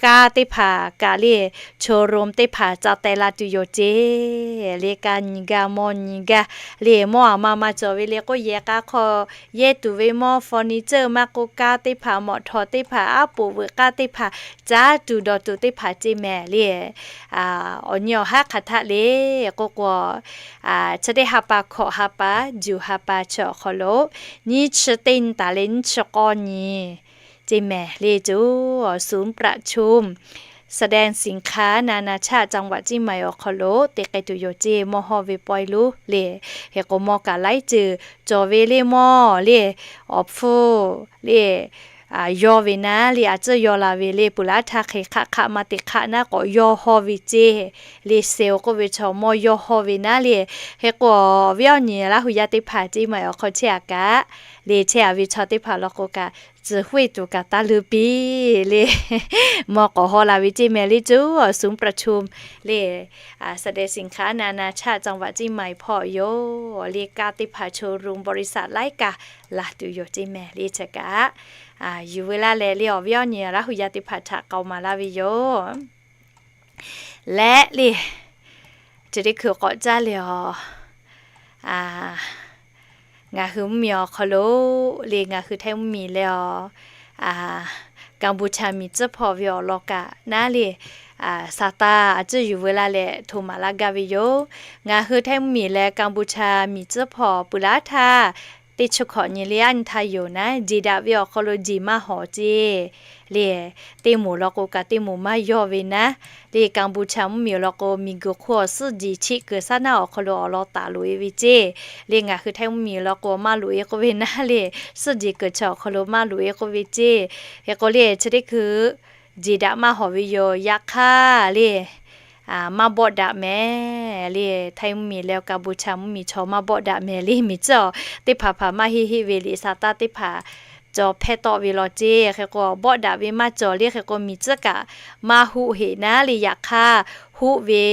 kaˇ teˇ hpaˍ kaꞈ le showroom teˇ hpaˍ ca teh la tuˬ yoˬ ceˇ. Le kaˇ nyi gaˇ mawˇ nyi gaˇ le mawˇ aˬ ma ma cawˬ ve le k'oˆ yehˬ k'a hk'aw yehˇ tuˬ ve mawˇ furniture maˇ k'oˆ kaˇ teˇ hpaˍ, mawꞈ htawˍ teˇ hpaˍ, aˉ poꞈ veuꞈ k'aˇ teˇ hpaˍ, caˉ tuˬ dawˬ tuˬ teˇ hpaˍ ceˇ mehˍ le. Awˬ nyi awˬ haˉ hk'aˬ htaˆ le k'oˆ k'o, chi teˇ ha pa hkawꞈ ha pa, juˬ ha pa chi awˬ hk'aw lo nyiˇ chi teˇ nyi taˍ leh nyiˇ chi k'awˇ nyi ceˇ mehˍ le cuˇ ศูนย์ประชุม แสดงสินค้านานาชาติจังหวัดเชียงใหม่ awˬ hk'aw lo te k'ai tuˬ yoˬ ceˇ mawˇ hawˇ ve pawehˇ luˉ le. Hk'e k'o mawˇ kaꞈ laiˉ ceuˬ cawˬ ve le mawˇ le, awˬ hpfuhˇ le yawˇ ve naˉ le a ciˉ yawˇ la ve le peuˬ laˉ htaˇ hk'e hk'aˆ hk'aˆ maˇ te hk'aˆ naˉ k'awꞈ yawˇ hawˇ ve ceˇ. Le sale k'oˆ ve chaw mawˇ yawˇ hawˇ ve naˉ le. Hk'e k'o awˬ viˉ awˬ nyi Laˇ hu yaˇ teˇ hpaˍ ceˇ maˬ awˬ hk'aw chehˇ a kaꞈ le chehˇ a ve chaw teˇ hpaˍ law k'o kaꞈ tcuh hueˇ tuˬ kaꞈ taˇ leuˉ piˇ le. Mawˇ k'awꞈ haw la ve ceˇ mehˍ le cuˇ ศูนย์ประชุม le แสดงสินค้านานาชาติจังหวัดเชียงใหม่ hpawˇ yoˬ le kaˇ teˇ hpaˍ showroom บริษัท laiˉ kaꞈ la tuˬ yoˬ ceˇ mehˍ le chi kaꞈ yuˬ veu laˇ leh le awˬ viˉ awˬ nyi Laˇ hu yaˇ teˇ hpaˍ htaꞈ k'aoˍ maˍ laˇ ve yoˬ. Leh le chi teˇ hkui k'awꞈ caˇ le a, ngaˬ hui mvuhˇmiˬ awˬ hk'aw lo le ngaˬ hui Htaiˇ mvuhˇmiˬ leh a, Kaˍbuˍchaˍ miˬ tcuhˉ hpawˇ ve awˬ lawn kaꞈ naˉ le Saˍtanˍ a ciˉ yuˬ veu laˇ leh hto maˍ laˇ gaˇ ve yoˬ. Ngaˬ hui Htaiˇ mvuhˇmiˬ leh Kaˍbuˍchaˍ miˬ tcuhˉ hpawˇ peuˬ laˉ htaˇ teˇ chi hkawꞈ nyi le aˉ nyi htaˇ yoˬ naˉ, jeˬ daꞈ ve awˬ hk'aw lo jeˬ maˇ hawˍ ceˇ le. Teˇ moˍ law k'o kaꞈ teˇ moˍ maˇ yawˇ ve naˉ le Kaˍbuˍchaˍ mvuhˇmiˬ law k'o miˬguiˬ hk'oˆ awˬ suhˉ jeˬ chiˆ kuiˬ shaˉ naˉ awˬ hk'aw lo awˬ lawn taˍ loꞈ e ve ceˇ le. Ngaˬ hui Htaiˇ mvuhˇmiˬ law k'o maˇ loꞈ e k'oˆ ve naˉ le, suhˉ jeˬ kuiˬ chi awˬ hk'aw lo maˇ loꞈ e k'oˆ ve ceˇ. Hk'e k'o le chi teˇ hkui jeˬ daꞈ maˇ hawˍ ve yoˬ. Yaꞈ hk'aˇ le maˇ bawˆ daꞈ mehˍ le. Htaiˇ mvuhˇmiˬ leh Kaˍbuˍchaˍ mvuhˇmiˬ chaw maˇ bawˆ daꞈ mehˍ le. Miˬ tcuhˉ awˬ teˇ hpaˍ hpaˍ maˇ heˆ heˆ ve le Saˍtanˍ teˇ hpaˍ cawˬ hpehˇ tawˆ ve law ceˇ. Hk'e k'o bawˆ daꞈ ve maˇ cawˬ le. Hk'e k'o miˬ tcuhˉ kaꞈ maˇ huˆ heˆ naˉ le. Yaꞈ hk'aˇ huˆ ve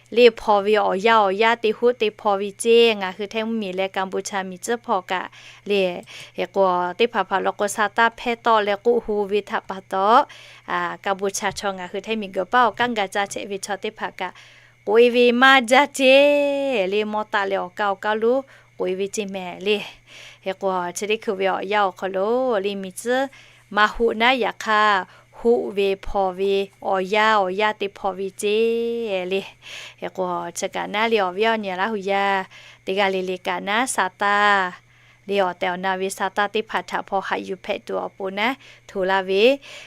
le hpaw ve awˬ yanˇ awˬ yanˇ te huˆ te hpaw ve ceˇ. Ngaˬ hui Htaiˇ mvuhˇmiˬ leh Kaˍbuˍchaˍ miˬ tcuhˉ hpawˇ kaꞈ le hk'e k'o teˇ hpaˍ hpaˍ law k'o Saˍtanˍ hpehˇ tawˆ leh k'oˆ hu ve htaꞈ pa taw, Kaˍbuˍchaˍ chaw ngaˬ hui Htaiˇ miˬguiˬ paˉ awˬ kanˉ ga caˇ chehˇ ve chaw teˇ hpaˍ kaꞈ k'oꞈ e ve maˇ jaˇ ceˇ le. Mawˇ taˆ leh awˬ kaˇ awˬ kaˇ lo k'oꞈ e ve ceˇ mehˍ le. Hk'e k'o chi teˇ hkui ve awˬ yanˇ awˬ hk'aw lo le miˬ tcuhˉ maˇ huˆ naˉ. Yaꞈ hk'aˇ huˆ ve hpaw ve awˬ yanˇ awˬ yanˇ te hpaw ve ceˇ le. Hk'e k'o chi kaꞈ naˉ le awˬ viˉ awˬ nyi Laˇ hu yaˇ teˇ g'aˇ le le kaꞈ naˉ Saˍtanˍ le awˬ tehˬ awˬ na ve Saˍtanˍ teˇ hpaˍ htaꞈ hpaw haꞈ yuˬ hpehꞈ tuˬ awˬ pon naˉ hto laˇ ve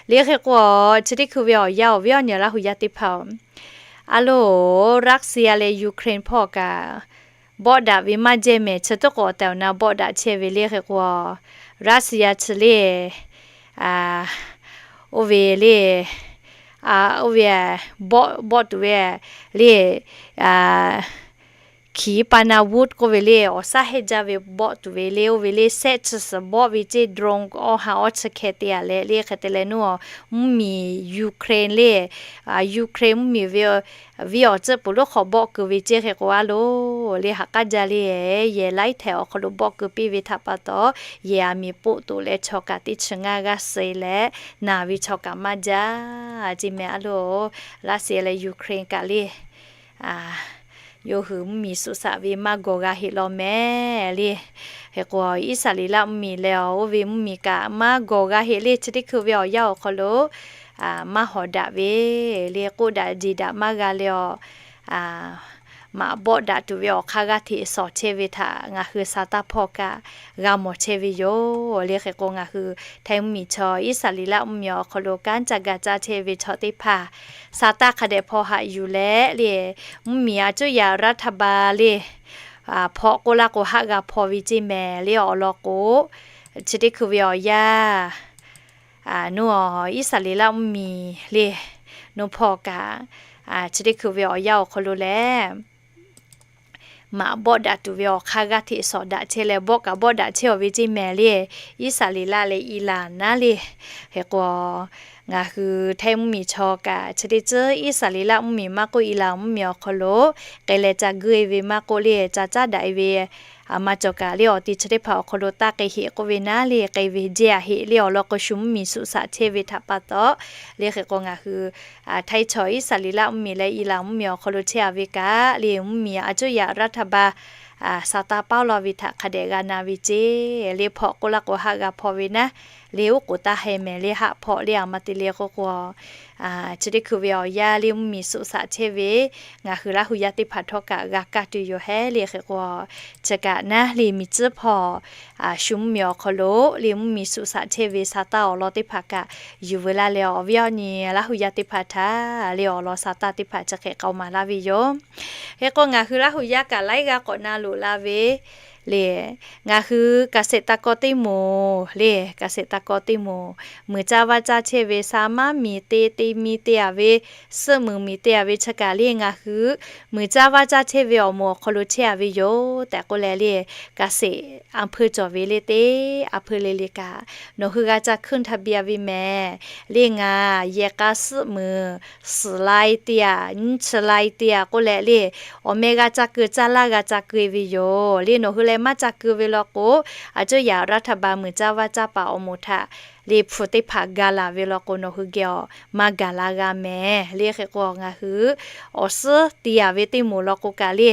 le. Hk'e k'o chi teˇ hkui ve awˬ yanˇ awˬ viˉ awˬ nyi Laˇ hu yaˇ teˇ hpaˍ-oˬ, a loˬ Russia leh Ukraine hpawˇ kaꞈ bawˆ daꞈ ve maˇ jehˇ mehˍ. Chi teˇ k'o tehˬ awˬ na bawˆ daꞈ chehˇ ve le hk'e k'o, Russia chi le, oˇ ve le, oˇ ve bawˆ tuˬ ve le, Khiˍ pa na wut k'oˆ ve le, awˬ shaˉ heˆ jaˇ ve bawˆ tuˬ ve le, oˇ ve le sehˆ chi suhˍ bawˆ ve ceˇ, drone awˇ ha awˇ chi hkeh te a leh le hk'e te leh nuˇ a, mvuhˇmiˬ Ukraine le, Ukraine mvuhˇmiˬ ve awˬ ceuˬ peuˬ lonˉ hk'aw bawˆ keu ve ceˇ hk'e k'o a loˬ le, ha k'aˉ jaˇ le, yehˬ laiˉ htehꞈ awˬ hk'aw lo bawˆ keu piˇ ve htaꞈ pa taw, yehˬ aˬ miˍ poˆ toꞈ leh chaw kaꞈ teˇ chi ngaˇ g'aˇ suh leh, naˬ ve chaw kaꞈ maˇ jaˇ ceˇ mehˍ a loˬ. Russia leh Ukraine kaꞈ le, yawˇ hui mvuhˇmiˬ suꞈ shaꞈ ve maˇ gawˬ g'a heˆ law mehˍ le. Hk'e k'o, Iˉsaˍreˍlaˆ mvuhˇmiˬ leh awˬ oˇ ve mvuhˇmiˬ kaꞈ maˇ gawˬ g'a heˆ le. Chi teˇ hkui ve awˬ yanˇ awˬ hk'aw lo maˇ hawˍ daꞈ ve le, k'oˆ daꞈ jeˬ daꞈ maˇ g'a leh awˬ, maꞈ bawˆ daꞈ tuˬ ve awˬ hk'aˇ g'aˇ hteꞈ shawˍ chehˇ ve htaꞈ ngaˬ hui sa taˇ hpawˇ kaꞈ g'a mawˬ chehˇ ve yoˬ le. Hk'e k'o, ngaˬ hui Htaiˇ mvuhˇmiˬ chaw Iˉsaˍreˍlaˆ mvuhˇmiˬ awˬ hk'aw lo kanˉ ca ga caˇ chehˇ ve chaw teˇ hpaˍ sa taˇ hk'a dehꞈ hpawˇ haꞈ yuˬ leh le, mvuhˇmiˬ a cuˇ yaꞈ รัฐบาล le hpawꞈ k'oˆ laˇ k'o haˆ g'a hpaw ve ceˇ mehˍ le. Awˬ lawn k'o, chi teˇ hkui ve awˬ yanˇ nuˇ a, Iˉsaˍreˍlaˆ mvuhˇmiˬ le, nuˇ hpawˇ kaꞈ, chi teˇ hkui ve awˬ yanˇ awˬ hk'aw lo lehˬ, maꞈ bawˆ daꞈ tuˬ ve awˬ hk'aˇ g'aˇ hteꞈ shawˍ daꞈ chehˇ leh bawˆ kaꞈ bawˆ daꞈ chehˇ awˬ ve ceˇ mehˍ le. Iˉsaˍreˍlaˆ leh Iˉlanˍ naˉ le. Hk'e k'o, ngaˬ hui Htaiˇ mvuhˇmiˬ chaw kaꞈ chi teˇ tcuhˉ Iˉsaˍreˍlaˆ mvuhˇmiˬ maˇ k'oˆ Iˉlanˍ mvuhˇmiˬ awˬ hk'aw lo k'ai leh ca guˇ e ve maˇ k'oˆ le, ca caˉ daꞈ e ve a ma cawˬ kaꞈ le, awˬ ti chi teˇ hpaˍ awˬ hk'aw lo taˇ k'ai heˆ k'oˆ ve naˉ le, k'ai ve jehˇ a heˆ le. Awˬ lawn k'o, shu mvuhˇmiˬ suꞈ shaꞈ chehˇ ve htaꞈ pa taw le. Hk'e k'o, ngaˬ hui Htaiˇ chaw Iˉsaˍreˍlaˆ mvuhˇmiˬ leh Iˉlanˍ mvuhˇmiˬ awˬ hk'aw lo chehˇ a ve kaꞈ le, mvuhˇmiˬ a cuˇ yaꞈ รัฐบาล sa taˇ paˉ law ve htaꞈ hk'a dehꞈ g'a na ve ceˇ le. Hpawꞈ k'oˆ laˇ k'o haˆ g'a hpaw ve naˉ le, oˉ k'oˍ taˇ heh mehˍ le. Haˆ hpawꞈ le a ma te le k'oˆ k'o, chi teˇ hkui ve awˬ yanˇ le mvuhˇmiˬ suꞈ shaꞈ chehˇ ve ngaˬ hui Laˇ hu yaˇ teˇ hpaˍ htawˇ kaꞈ g'a kaˇ tuˬ yoˬ hehˉ le. Hk'e k'o, chi kaꞈ naˉ le miˬ tcuhˉ hpawˇ shu mvuhˇmiˬ awˬ hk'aw lo le mvuhˇmiˬ suꞈ shaꞈ chehˇ ve sa taˇ awˬ lawn teˇ hpaˍ kaꞈ yuˬ veu laˇ leh, awˬ viˉ awˬ nyi Laˇ hu yaˇ teˇ hpaˍ htaꞈ le awˬ lawn sa taˇ teˇ hpaˍ chi hk'e k'aoˍ maˍ laˇ ve yoˬ. Hk'e k'o, ngaˬ hui Laˇ hu yaˇ kaꞈ laiˉ g'aˇ k'awꞈ na loꞈ la ve le, ngaˬ hui เกษตรกร teˇ moˍ le, เกษตรกร teˇ moˍ, muiˬ caˇ vaˇ caˇ chehˇ ve sa maˉ miˬ te, te miˬ te a ve, suhˆ muiˬ miˬ te a ve chi kaꞈ le, ngaˬ hui muiˬ caˇ vaˇ caˇ chehˇ ve awˬ moˍ awˬ hk'aw lo chehˇ a ve yoˬ tehꞈ k'oˆ leh le, เกษตร อำเภอ cawˬ ve le teˇ อำเภอ le le kaꞈ, nawˬ hui g'a ca ขึ้นทะเบียน ve mehˍ le. Ngaˬ yehˬ k'a suhˆ muiˬ suhˍ lai te a, nyiˇ chi lai te a k'oˆ leh le, awˬ meh g'a ca keu, caˇ laˇ g'a ca keu e ve yoˬ le. Nawˬ hui leh maˇ ca keu ve law k'o, a cuˇ yaꞈ รัฐบาล muiˬ caˇ vaˇ caˇ paˍ awˬ moˍ htaꞈ le hpu teˇ hpaˍ ga laˬ ve law k'o, nawˬ hui geh awˬ maˇ gaˬ la g'a mehˍ le. Hk'e k'o, ngaˬ hui awˬ suhˉ te a ve teˇ moˍ law k'o kaꞈ le,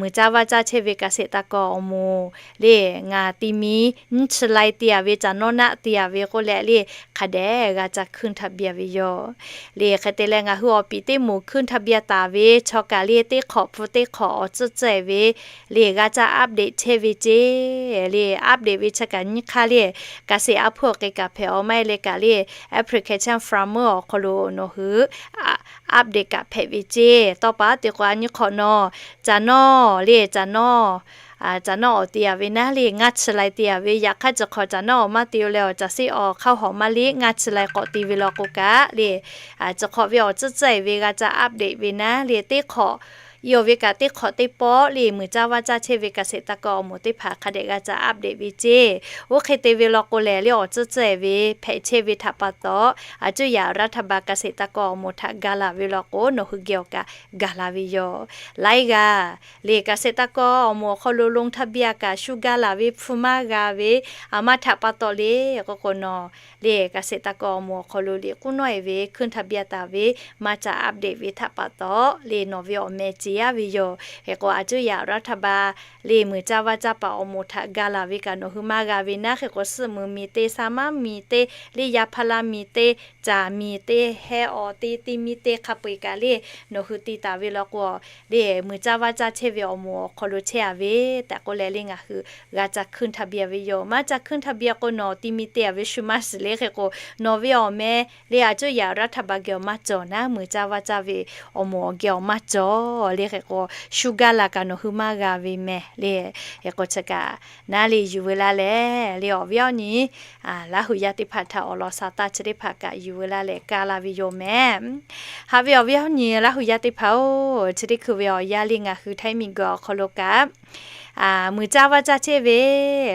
muiˬ caˇ vaˇ caˇ chehˇ ve เกษตรกร awˬ moˍ le, ngaˬ te miˬ nyiˇ chi lai te a ve caˬ nawˉ naˆ te a ve k'oˆ leh le, hk'a dehꞈ g'a ca ขึ้นทะเบียน ve yoˬ le. Hk'e te leh, ngaˬ hui awˬ piˍ teˇ moˍ ขึ้นทะเบียน taˍ ve chaw kaꞈ le, teˇ hk'awꞈ hpu teˇ hk'awꞈ awˬ tcuhˉ tcuhˉ e ve le, g'a ca update chehˇ ve ceˇ le. Update ve chi kaꞈ nyiˇ hk'aˇ le, เกษตร อำเภอ awˬ k'e kaꞈ hpehꞈ a, maˇ heˆ leh kaꞈ le, application Farmer awˬ hk'aw lo nawˬ hui update kaꞈ hpehꞈ ve ceˇ. Tawˇ pa te k'o, a nyi hk'awꞈ nawˬ caˬ nawˉ le, caˬ nawˉ, caˬ nawˉ awˬ te a ve naˉ le, ngaˇ chi lai te a ve, yaꞈ hk'aˇ chi hk'awꞈ caˬ nawˉ awˬ maˇ te o leh awˬ caˬ seˆ awˬ hk'aˇ hawꞈ maˇ le, ngaˇ chi lai k'awꞈ te ve law k'o kaꞈ le, chi hk'awꞈ ve awˬ tcuhˉ tcuhˉ e ve g'a ca update ve naˉ le, teˇ hk'awꞈ i awˬ ve kaꞈ teˇ hk'awꞈ teˇ pawˆ le, muiˬ caˇ vaˇ caˇ chehˇ ve เกษตรกร awˬ moˍ teˇ hpaˍ hk'a dehꞈ g'a ca update ve ceˇ. Oˇ hk'e te ve law k'o lehˬ le, awˬ tcuhˉ tcuhˉ e ve hpehꞈ chehˇ ve htaꞈ pa taw, a cuˇ yaꞈ รัฐบาล เกษตรกร awˬ moˍ htaꞈ ga laˬ ve law k'o, nawˬ hui geh awˬ kaꞈ gaˬ la ve yoˬ. Laiˉ g'aˇ le, เกษตรกร awˬ moˍ awˬ hk'aw lo ลงทะเบียน kaꞈ shu ga laˬ ve hpu maˇ g'a ve, a ma htaꞈ pa taw le k'o k'o nawˬ le, เกษตรกร awˬ moˍ awˬ hk'aw lo liꞈ k'uˉ nawˉ e ve ขึ้นทะเบียน taˍ ve maˇ ca update ve htaꞈ pa taw le, nawˬ ve awˬ meh ce yaˇ ve yoˬ. Hk'e k'o, a cuˇ yaꞈ รัฐบาล le muiˬ caˇ vaˇ caˇ paˍ awˬ moˍ htaꞈ ga laˬ ve kaꞈ nawˬ hui maˇ g'a ve naˉ. Hk'e k'o, suhˆ muiˬ miˬ te, sa maˉ miˬ te, le yaˇ hpaˇ laˇ miˬ te, caˬ miˬ te, heh awˬ te, te miˬ te hk'a peu eˬ kaꞈ le, nawˬ hui te taˍ ve law k'o, le muiˬ caˇ vaˇ caˇ chehˇ ve awˬ moˍ awˬ hk'aw lo chehˇ a ve tehꞈ k'oˆ leh le, ngaˬ hui g'a ca ขึ้นทะเบียน ve yoˬ. Maˇ ca ขึ้นทะเบียน k'o, nawˬ te miˬ te a ve shu maˇ shiˍ le. Hk'e k'o, nawˬ ve awˬ meh le, a cuˇ yaꞈ รัฐบาล geh awˬ maˇ cawˬ naˉ, muiˬ caˇ vaˇ caˇ ve awˬ moˍ awˬ geh awˬ maˇ cawˬ le. Hk'e k'o, shu gaˇ la kaꞈ nawˬ hui maˇ g'a ve mehˍ le. Hk'e k'o, chi kaꞈ naˉ le yuˬ veu laˇ leh le, awˬ viˉ awˬ nyi Laˇ hu yaˇ teˇ hpaˍ htaꞈ awˬ lawn sa taˇ chi teˇ hpaˍ kaꞈ yuˬ veu laˇ leh kaˇ laˇ ve yoˬ mehˍ. Haꞈ ve awˬ viˉ awˬ nyi Laˇ hu yaˇ teˇ hpaˍ-oˬ, chi teˇ hkui ve awˬ yanˇ le ngaˬ hui Htaiˇ miˬguiˬ awˬ hk'aw lo kaꞈ, muiˬ caˇ vaˇ caˇ chehˇ ve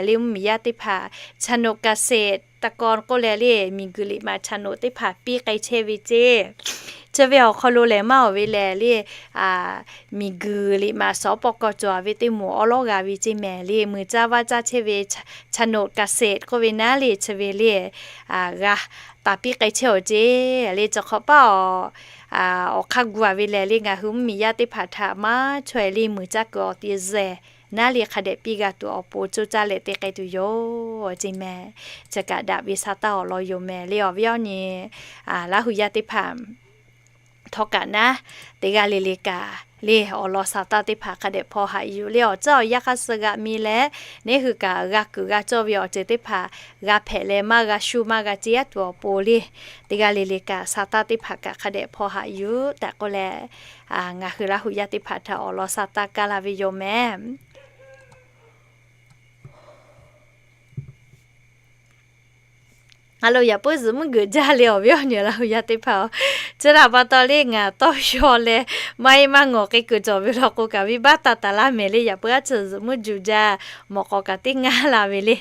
le mvuhˇmiˬ yaˇ teˇ hpaˍ, ชนกเกษตรกร k'oˆ leh le, miˬguiˬ liꞈ maꞈ โฉนด teˇ hpaˍ piˇ k'ai chehˇ ve ceˇ. Chi ve awˬ hk'aw lo lehˬ maˇ awˬ ve lehˬ le, miˬguiˬ liꞈ maꞈ สปก. cawˬ ve teˇ moˍ awˉ lawˉ g'a ve ceˇ mehˍ le, muiˬ caˇ vaˇ caˇ chehˇ ve โฉนดเกษตร k'oˆ ve naˉ le chi ve le, g'a taˍ piˇ k'ai chehˇ awˬ ceˇ le. Chi hk'awꞈ paˇ awˬ, awˬ hk'aˇ gu a ve lehˬ le, ngaˬ hui mvuhˇmiˬ yaˇ teˇ hpaˍ htaꞈ maˇ chaweh le muiˬ caˇ kuiˬ awˬ ti zehˬ naˉ le hk'a dehꞈ piˇ g'a tuˬ awˬ pon coˇ caˇ leh te k'ai tuˬ yoˬ ceˇ mehˍ. Chi kaꞈ daꞈ ve sa taˇ awˬ lawn yoˬ mehˍ le, awˬ viˉ awˬ nyi Laˇ hu yaˇ teˇ hpaˍ htawˇ kaꞈ naˉ, teˇ g'aˇ le le kaꞈ le awˬ lawn sa taˇ teˇ hpaˍ hk'a dehꞈ hpaw haꞈ yuˬ le, awˬ caˉ awˬ yanˇ hk'aˇ suh g'a mi leh, neˇ hui kaꞈ g'a kuiˬ g'a cawˇ ve awˬ ceuˬ teˇ hpaˍ g'a hpehꞈ leh maˇ g'a shu maˇ g'a ceˇ yaˇ tuˬ awˬ pon le, teˇ g'aˇ le le kaꞈ sa taˇ teˇ hpaˍ kaꞈ hk'a dehꞈ hpaw haꞈ yuˬ tehꞈ k'oˆ leh, ngaˬ hui Laˇ hu yaˇ teˇ hpaˍ htaꞈ awˬ lawn sa taˇ kaˇ la ve yoˬ mehˍ. A lo, yaꞈ puiˉ zuhꞈ muiˉ geuꞈ jaˇ le, awˬ viˉ awˬ nyi Laˇ hu yaˇ teˇ hpaˍ-oˬ. Chi htaꞈ pa taw le ngaˬ tawˇ yaw leh maˇ heˆ maˇ ngawˬ k'ai kuiˬ cawˬ ve law k'o kaꞈ, venˇbaˆ taˇ taˍ laˇ mehˍ le, yaꞈ puiˉ haˉ chi zuhꞈ muiˉ juˬ jaˇ, mawꞈ k'aw kaꞈ teˇ ngaˇ la ve le.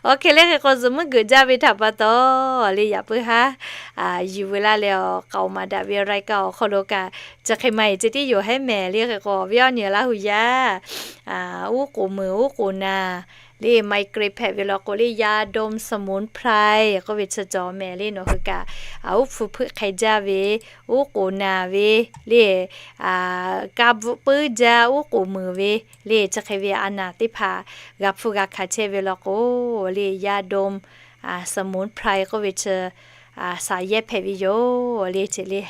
Awˬ hk'e le hk'e k'o, zuhꞈ muiˉ geuꞈ jaˇ ve htaꞈ pa taw le, yaꞈ puiˉ haˉ yuˬ veu laˇ leh, awˬ k'aoˍ maˍ daꞈ ve รายการ awˬ hk'aw lo kaꞈ, chi hk'e maˇ heˆ ceh tiˉ yoˬ hehˉ mehˍ le. Hk'e k'o, awˬ viˉ awˬ nyi Laˇ hu yaˇ, uˉ k'oˍ muiˬ uˉ k'oˍ naˍ le, maˇ k'ai hpehꞈ ve law k'o le, ยาดมสมุนไพร k'oˆ ve chi cawˬ mehˍ le. Nawˬ hui kaꞈ uˉ hpu hpeuˆ hk'ai jaˇ ve, uˉ k'oˍ naˍ ve le, kaˇ bvuhˆ puiˉ jaˇ uˉ k'oˍ muiˬ ve le, chi hk'e ve a naˍ teˇ hpaˍ g'a hpfuhˇ g'a hkanˍ chehˇ ve law k'o le, ยาดมสมุนไพร k'oˆ ve chi saˍ yehˇ hpehꞈ ve yoˬ le. Ceˇ le,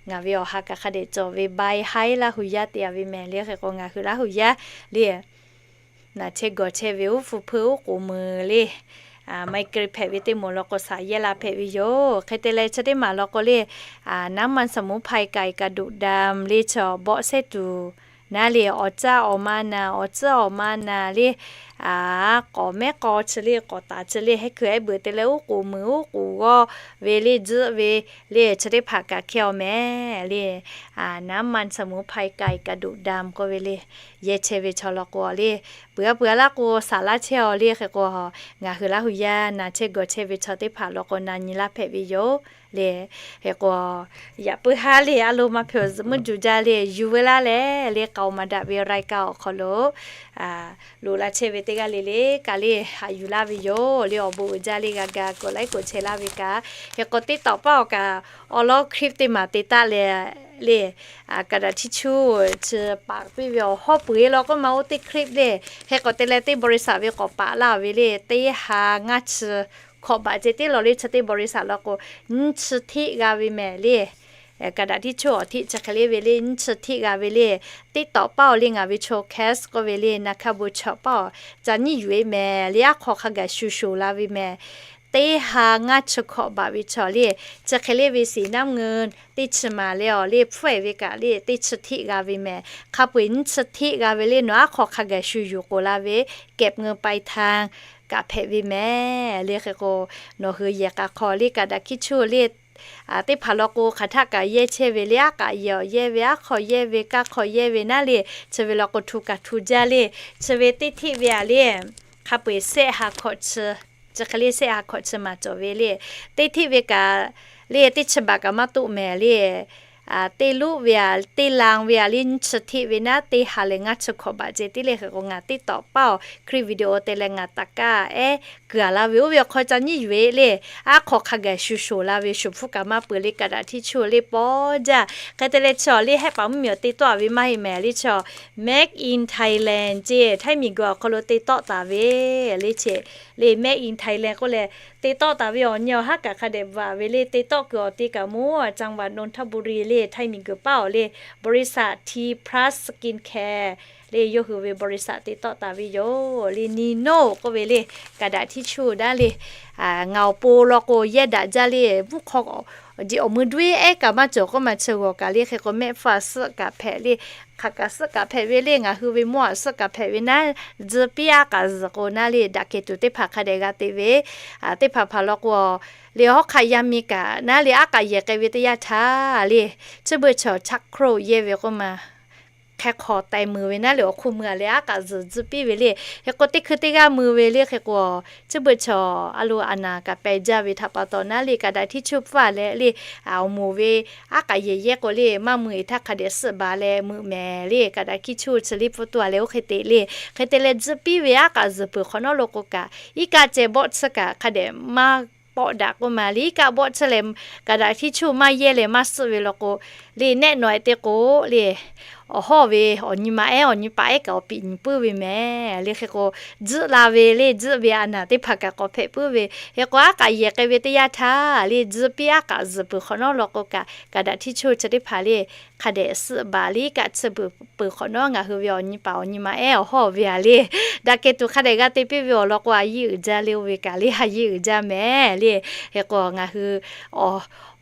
ngaˬ ve awˬ ha kaꞈ hk'a dehꞈ cawˬ ve ใบไฮ Laˇ hu yaˇ te a ve mehˍ le. Hk'e k'o, ngaˬ hui Laˇ hu yaˇ le naˍ chehˇ gawˬ chehˇ ve uˉ hpu hpeuˆ uˉ k'oˍ muiˬ le, maˇ k'ai hpehꞈ ve teˇ moˍ law k'o, saˍ yehˇ la hpehꞈ ve yoˬ. Hk'e te leh chi teˇ maˬ law k'o le, น้ำมันสมุนไพร ไก่กระดูกดำ le, chaw bawˆ sehˉ tuˬ naˉ le, awˬ caˇ awˬ ma naˍ, awˬ tcuhˉ awˬ ma naˍ le, k'awꞈ mehˉ k'aw chi le, k'awꞈ taˍ chi le, hehˉ hkui ehˉ beuꞈ te leh uˉ k'oˍ muiˬ uˉ k'oˍ g'awˇ ve le, tzuhˆ ve le, chi teˇ hpaˍ kaꞈ hkehˇ awˬ mehˍ le. น้ำมันสมุนไพร ไก่กระดูกดำ k'oˆ ve le, yehˇ chehˇ ve chaw law k'o le, peuˬ a peuˬ a laˇ k'o, saˍ laˇ chehˇ awˬ le. Hk'e k'o, ngaˬ hui Laˇ hu yaˇ naˍ chehˇ gawˬ chehˇ ve chaw teˇ hpaˍ law k'o, na nyi laˇ hpehꞈ ve yoˬ le. Hk'e k'o, yaꞈ puiˉ haˉ le a lo maˇ hpehꞈ zuhꞈ muiˉ juˬ jaˇ le, yuˬ veu laˇ leh le, k'aoˍ maˍ daꞈ ve รายการ awˬ hk'aw lo loꞈ la chehˇ ve teˇ g'aˇ le le kaꞈ le, haꞈ yuˬ laˇ ve yoˬ le. Awˬ bon uiˍ jaˇ le, g'a ga k'oꞈ laiˉ k'oꞈ chehˇ laˇ ve kaꞈ. Hk'e k'o, TikTok paˆ awˬ kaꞈ awˬ lawn คลิป teˇ maˬ te taˆ leh le, kaˍdaꞈ htiˇ chuˇ chi paˍ piˇ ve awˬ hawˉ peuˬ e law k'oˆ ma oˇ teˇ คลิป le. Hk'e k'o te leh teˇ บริษัท ve k'awꞈ paˍ laˇ ve le, teˇ ha ngaˇ chi hkawꞈ baꞈ ceh tiˉ law le. Chi teˇ บริษัท law k'o, nyiˇ chi hteˆ g'a ve mehˍ le. Kaˍdaꞈ htiˇ chuˇ awˬ hteˆ chi hk'e le ve le, nyiˇ chi hteˆ g'a ve le. TikTok paˆ awˬ le ngaˬ ve chaw แคส k'oˆ ve le, naˍ hkaˇ bon chaw paˆ awˬ ca nyiˇ yuˬ e mehˍ le, aˉ hk'aw hk'a gaˬ shuˍ shoˍ la ve mehˍ. Teˇ ha ngaˇ chi hkawꞈ baꞈ ve chaw le, chi hk'e le ve สีน้ำเงิน teˇ chi maˍ le awˬ le hpfuhˇ ehˍ ve kaꞈ le, teˇ chi hteˆ g'a ve mehˍ. Hk'a peu-eˬ nyiˇ chi hteˆ g'a ve le, nawˬ aˉ hk'aw hk'a gaˬ shuˍ yuˬ k'oˍ la ve เก็บเงินปลายทาง kaꞈ hpehꞈ ve mehˍ le. Hk'e k'o, nawˬ hui yehˬ k'a hk'aw le kaˍdaꞈ hkiˇ chuˇ le teˇ hpaˍ law k'o, hk'aˬ htaˆ kaꞈ yehˇ chehˇ ve le, aˉ k'aꞈ yehˬ awˬ yehˇ ve, aˉ hk'aw yehˇ ve, kaˇ hk'aw yehˇ ve naˉ le, chi ve law k'o htu kaꞈ htu jaˇ le. Chi ve teˇ hteˆ ve a le, hk'a peu-eˬ sehˆ ha hkawꞈ chi, chi hk'e le sehˆ ha hkawꞈ chi maˍ cawˬ ve le. Teˇ hteˆ ve kaꞈ le, teˇ chi baꞈ kaꞈ maˇ toˆ mehˍ le. Teˇ luˆ ve a, teˇ la ve a le, nyiˇ chi hteˆ ve naˉ, teˇ ha leh ngaˇ chi hkawꞈ baꞈ ceh tiˉ le. Hk'e k'o, ngaˬ TikTok paˆ awˬ คลิป video te leh ngaˬ taˍ kaˇ ehˉ kuiˬ a la ve, oˇ ve awˬ hk'aw ca nyiˇ yuˬ e le, aˉ hk'aw hk'a gaˬ shuˍ shoˍ la ve shuˍ hpfuhˇ kaꞈ maˇ peuˬ le, kaˍdaꞈ htiˇ chuˇ le pawˇ jaˇ. Hk'e te leh chi awˬ le hehˆ paˍ mvuhˇmiˬ awˬ te tawˆ a ve maˇ heˆ mehˍ le, chi awˬ Made in Thailand ceh, Htaiˇ miˬguiˬ awˬ hk'aw lo te tawˆ taˍ ve le, ceh le Made in Thailand k'oˆ leh, te tawˆ taˍ ve awˬ nyi awˬ haˉ kaꞈ hk'a dehꞈ bvuhꞈ ve le. Te tawˆ kuiˬ awˬ te kaꞈ moˉ จังหวัดนนทบุรี le, Htaiˇ miˬguiˬ paˆ awˬ le, บริษัท T Plus Skincare le yawˇ hui ve บริษัท te tawˆ taˍ ve yoˬ le. Ni noˇ k'oˆ ve le, kaˍ daꞈ htiˇ chuˇ daˇ le. Ngaˬ awˬ pon law k'o yehˇ daꞈ jaˇ le. Mvuhˇ hk'aw jeˬ awˬ mui duiˉ ehˉ kaꞈ maˇ cawˬ k'oˆ ma chi g'awˬ kaꞈ le. Hk'e k'o mehˆ hpfuhˇ a suhˆ kaꞈ hpehꞈ le, hk'aˬ kaꞈ suhˆ kaꞈ hpehꞈ ve le. Ngaˬ hui ve mawˇ a suhˆ kaꞈ hpehꞈ ve naˉ, tzuhˇ piˇ aˉ k'aꞈ zuhˬ k'o naˉ le, daꞈ kehˬ tuˬ teˇ hpaˍ hk'a dehꞈ g'a te ve, teˇ hpaˍ hpaˍ law k'o le, hawˉ hk'aˆ yaˇ miˇ kaꞈ naˉ le, aˉ k'aꞈ yehˬ k'ai ve teˇ yanˇ htaˇ le, chi beuꞈ chaw chaˆ hkroˆ yehˇ ve k'oˆ ma, hk'e hk'aw teh mui ve naˉ le, awˬ hk'oˆ mui a leh aˉ k'aꞈ zuhˬ tzuhˇ piˇ ve le. Hk'e k'o teˇ hkui teˇ g'aˇ mui ve le. Hk'e k'o chi beuꞈ chaw a lo a naˍ kaꞈ pehˬ jaˇ ve htaꞈ pa taw naˉ le, kaˍ daꞈ htiˇ chuˇ hpfuhˇ a leh le, awˬ moˍ ve aˉ k'aꞈ yehˬ yehˇ k'o le, maˇ mui eˬ htaˇ hk'a dehꞈ suhˆ baˬ leh mui mehˍ le. Kaˍ daꞈ htiˇ chuˇ chi liˇ pfuhˇ tuˬ a leh oˇ hk'e te le. Hk'e te leh tzuhˇ piˇ ve aˉ k'aꞈ zuhˬ peuˬ hk'awꞈ nawˉ lo k'o kaꞈ, iˉ kaˆ ceh bawˆ tsuhˇ kaꞈ hk'a dehꞈ maˇ pawˆ daꞈ k'oˆ ma le. Iˉ kaˆ bawˆ tsuhˇ leh kaˍ daꞈ htiˇ chuˇ maˇ yehˇ leh maˇ suhˆ ve law k'o le, nehˆ nawˬ e te k'o le, awˬ hawˇ ve awˬ nyi ma ehˉ awˬ nyi paˍ ehˉ kaꞈ awˬ piˍ nyi puiˉ ve mehˍ le. Hk'e k'o tzuhˆ la ve le, tzuhˆ ve a naˍ teˇ hpaˍ kaꞈ k'awꞈ hpehꞈ puiˉ ve. Hk'e k'o aˉ k'aꞈ yehˬ k'ai ve teˇ yanˇ htaˇ le, tzuhˇ piˇ aˉ k'aꞈ zuhˬ peuˬ hk'awꞈ nawˉ law k'o kaꞈ, kaˍ daꞈ htiˇ chuˇ chi teˇ hpaˍ le, hk'a dehꞈ suhˆ baˬ le. Iˉ kaˆ tsuhˇ peuˬ hk'awꞈ nawˉ ngaˬ hui ve awˬ nyi paˍ awˬ nyi ma ehˉ awˬ hawˇ ve a le, daꞈ kehˬ tuˬ hk'a dehꞈ g'a te piˇ ve awˬ lawn k'o, a yiˇ uiˍ jaˇ le. Oˇ ve kaꞈ le, a yiˇ uiˍ jaˇ mehˍ le. Hk'e k'o ngaˬ hui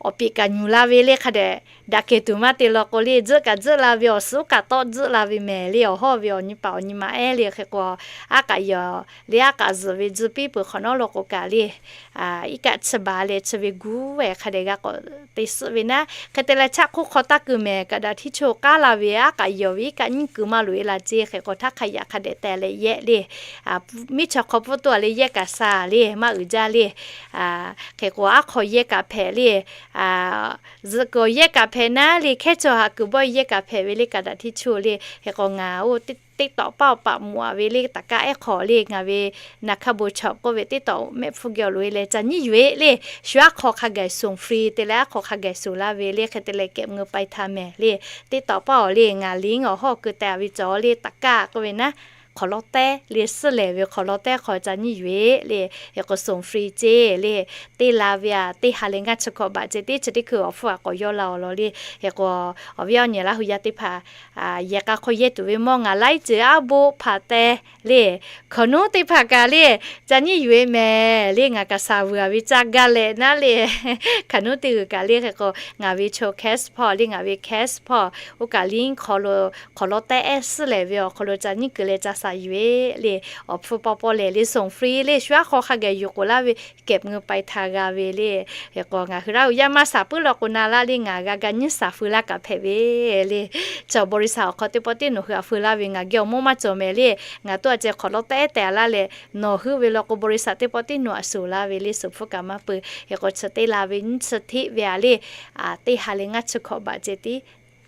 awˬ piˍ kaꞈ nyuˬ la ve le, hk'a dehꞈ daꞈ kehˬ tuˬ maˇ te law k'o le, tzuhˆ kaꞈ tzuhˆ la ve, awˬ suhˉ kaꞈ tawˆ tzuhˆ la ve mehˍ le. Awˬ hawˇ ve awˬ nyi paˍ awˬ nyi ma ehˉ le. Hk'e k'o aˉ k'aꞈ yehˬ le, aˉ k'aꞈ zuhˬ ve tzuhˇ piˇ peuˬ hk'awꞈ nawˉ law k'o kaꞈ le, iˉ kaˆ tsuhˇ baˬ leh chi ve guˇ ehˉ hk'a dehꞈ g'a k'awꞈ te suhˆ ve naˉ. Hk'e te leh chaˆ hk'oˆ hk'aw taˇ keu mehˍ, kaˍ daꞈ htiˇ chuˇ k'aˉ la ve aˉ k'aꞈ yehˬ ve iˉ kaˆ nyiˇ keu maˇ loꞈ e la ceˇ. Hk'e k'o htaˇ hk'a yaꞈ hk'a dehꞈ teh leh yehˇ le. Miˇ chaw hk'aw pfuhˇ tuˬ a le yehˇ kaꞈ sha le, maˇ uiˍ jaˇ le. Hk'e k'o aˉ hk'aw yehˇ kaꞈ hpehꞈ le, zuhꞈ kuiˬ awˬ yehˇ kaꞈ hpehꞈ naˉ le, hkehˉ chaw haꞈ kuiˬ bawˆ yehˇ kaꞈ hpehꞈ ve le. Kaˍ daꞈ htiˇ chuˇ le. Hk'e k'o ngaˬ oˇ teˇ tawꞈ paˇ awˬ paˍ mawˬ a ve le, taˍ kaˇ ehˉ hk'aw le, ngaˬ ve naˍ hkaˇ bon chaw k'oˆ ve teˇ tawꞈ mehˆ hpfuhˇ geh awˬ loꞈ e leh ca nyiˇ yuˬ e le. Shu aˉ hk'aw hk'a gaˬ suhˍ free te leh aˉ hk'aw hk'a gaˬ suhˍ laˇ ve le. Hk'e te leh kehꞈ mui pai htaˇ mehˍ le. Teˇ tawꞈ paˇ awˬ le ngaˬ liˇ awˬ hawˇ keu teh a ve cawˬ le, taˍ kaˇ k'oˆ ve naˉ, hk'awꞈ lawˉ tehˉ le, suhˉ lehˬ ve hk'awꞈ lawˉ tehˉ hk'aw ca nyiˇ yuˬ e le. Hk'e k'o suhˍ free ceˇ le. Teˇ la ve a, teˇ ha leh ngaˇ chi hkawꞈ baꞈ ceh tiˉ chi teˇ hkui awˬ hpfuhˇ a k'awꞈ yawˇ la awˬ lawn le. Hk'e k'o awˬ viˉ awˬ nyi Laˇ hu yaˇ teˇ hpaˍ yehˬ k'a hk'aw yehˇ tuˬ ve mawˇ ngaˬ laiˉ ceuˬ aˉ boˆ hpaˍ teh le. Hkaoˍ nuˉ teˇ hpaˍ kaꞈ le, ca nyiˇ yuˬ e mehˍ le. Ngaˬ kaꞈ shaˍ vuiˬ a ve ca gaˇ leh naˉ le. Hkaoˍ nuˉ teˇ g'uiˬ kaꞈ le, hk'e k'o ngaˬ ve chaw cash hpawˇ le, ngaˬ ve cash hpawˇ oˇ kaꞈ liˇ hk'aw lo hk'awꞈ lawˉ tehˉ ehˉ suhˉ lehˬ ve awˬ hk'aw lo ca nyiˇ keu leh ca shaˍ yuˬ e le. Awˬ hpfuhˇ pawˇ pawˇ lehˬ le, suhˍ free le, shu aˉ hk'aw hk'a gaˬ yuˬ k'oˍ laˇ ve, kehꞈ mui pai htaˇ g'a ve le. Hk'e k'o ngaˬ hui Laˇ hu yaˇ maˇ shaˍ puiˉ law k'o na laˇ le, ngaˬ g'a ga nyiˇ shaˍ feu laˇ kaꞈ hpehꞈ ve le. Chaw บริษัท awˬ hk'aw teˇ pawˆ teˇ nawˬ hui a feu laˇ ve ngaˬ geh awˬ mawˇ maˇ cawˬ mehˍ le. Ngaˬ toˇ a ceh hk'awꞈ lawˉ tehˉ teh laˇ leh, nawˬ hui ve law k'o บริษัท teˇ pawˆ teˇ nawˬ a suhˍ laˇ ve le, suhˍ hpfuhˇ kaꞈ maˇ peu. Hk'e k'o chi teˇ la ve nyiˇ chi hteˆ ve a le, teˇ ha leh ngaˇ chi hkawꞈ baꞈ ceh tiˉ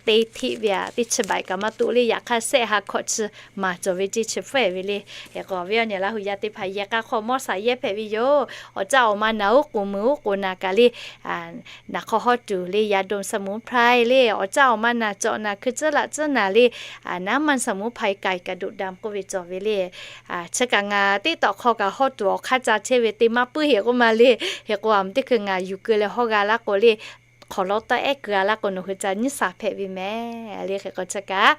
teˇ hteˆ ve a, teˇ chi baꞈ kaꞈ maˇ toˆ le. Yaꞈ hk'aˇ sehˆ ha hkawꞈ chi maˍ cawˬ ve ceˇ chi hpfuhˇ e ve le. Hk'e k'o awˬ viˉ awˬ nyi Laˇ hu yaˇ teˇ hpaˍ yehˬ k'a hk'aw mawˇ shaˍ yehˇ hpehꞈ ve yoˬ. Awˬ caˇ awˬ ma naˬ oˉ k'oˍ mui oˉ k'oˍ naˬ kaꞈ le, naˬ hk'aw hawˇ tuˬ le, ยาดมสมุนไพร le, awˬ caˇ awˬ ma naˬ cawꞈ naˬ hkui tcuhˉ laꞈ tcuhˉ naˬ le, น้ำมันสมุนไพรไก่กระดูกดำ k'oˆ ve cawˬ ve le. Chi kaꞈ ngaˬ teˇ tawꞈ hk'aw kaꞈ hawˇ tuˬ awˬ hk'aˇ ca chehˇ ve te maˇ puiˉ heˆ k'oˆ ma le. Hk'e k'o a mui teˇ hkui ngaˬ yuˬ keu leh hawˇ g'a laˇ k'o le, hk'awꞈ lawˉ tawˆ ehˉ keu a laˇ k'o nawˬ hui ca nyiˇ shaˍ hpehꞈ ve mehˍ le. Hk'e k'o chi kaꞈ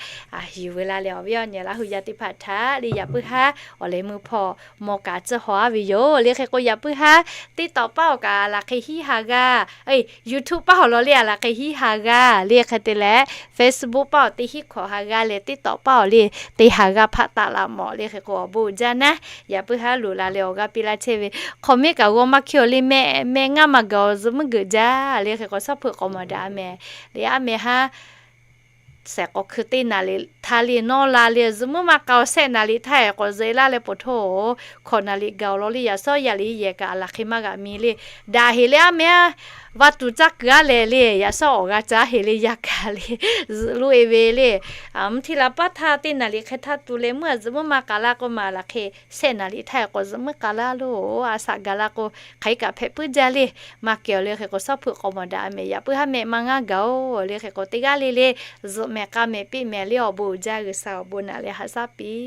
yuˬ ve la leh awˬ viˉ awˬ nyi Laˇ hu yaˇ teˇ hpaˍ htaꞈ le yaꞈ puiˉ haˉ awˬ leh mui hpawˇ mawˇ kaꞈ tcuhˇ haw a ve yoˬ le. Hk'e k'o yaꞈ puiˉ haˉ teˇ tawꞈ paˇ awˬ kaꞈ a laˬ hk'e hiˉ ha g'aˇ, YouTube paˇ awˬ lawn le a laˬ hk'e hiˉ ha g'aˇ le. Hk'e te leh Facebook paˇ awˬ teˇ hiˉ hkawꞈ ha g'aˇ leh teˇ tawꞈ paˇ awˬ le teˇ ha g'aˇ hpaˆ taˆ laꞈ mawˬ le. Hk'e k'o awˬ bon uiˍ jaˇ naˉ, yaꞈ puiˉ haˉ loꞈ la leh awˬ g'aˇ piˇ laˇ chehˇ ve, comment kaꞈ g'aw maˇ hkiˇ awˬ le, meh meh ngaˇ maˇ gaˬ awˬ zuhꞈ muiˉ geuꞈ jaˇ le. Hk'e k'o shaˉ hpeuꞈ k'awꞈ mawˬ daꞈ mehˍ le. A meh haˉ shehˍ k'awꞈ hkui teˇ naˍ liꞈ htaˇ le nawˇ la le, zuhꞈ muiˉ maˇ k'a awˬ shehˆ naˍ liꞈ htaˇ ehˉ k'awꞈ zuhꞈ e laˇ leh po htoˇ, hkawꞈ naˍ liꞈ gaˬ awˬ lawn le yaꞈ shawˉ yaˇ le yehˬ kaꞈ a laˬ hk'e maˇ g'a mi le. Daꞈ heˍ le a meh haˉ, va tuˬ caˇ kuiˬ a lehˬ le, yaꞈ shawˉ awˬ g'a caˇ heˍ le yaˇ kaꞈ le, zuhꞈ loꞈ e ve le. Mvuhˇ htiˇ la paˉ htaˇ teˇ naˍ liꞈ hk'e htaˇ tu leh meuˇ a zuhꞈ muiˉ maˇ k'a laˇ k'oˆ ma a laˬ hk'e shehˆ naˍ liꞈ htaˇ ehˉ k'awꞈ zuhꞈ muiˉ k'a laˇ loˬ. A shaꞈ gaˬ la k'o hk'aˬ hk'e kaꞈ hpehꞈ puiˉ jaˇ le. Maˇ kehˬ awˬ le hk'e k'o shaˉ hpeuꞈ k'awꞈ mawˬ daꞈ a meh, yaꞈ puiˉ haˉ meh maˇ ngaˇ gaˬ oˬ le. Hk'e k'o teˇ g'aˇ le le zuhꞈ mehˍ k'a mehˍ piˇ mehˍ le. Awˬ bon uiˍ jaˇ, G'uiˬsha awˬ bon naꞈ leh haꞈ shaˉ piˇ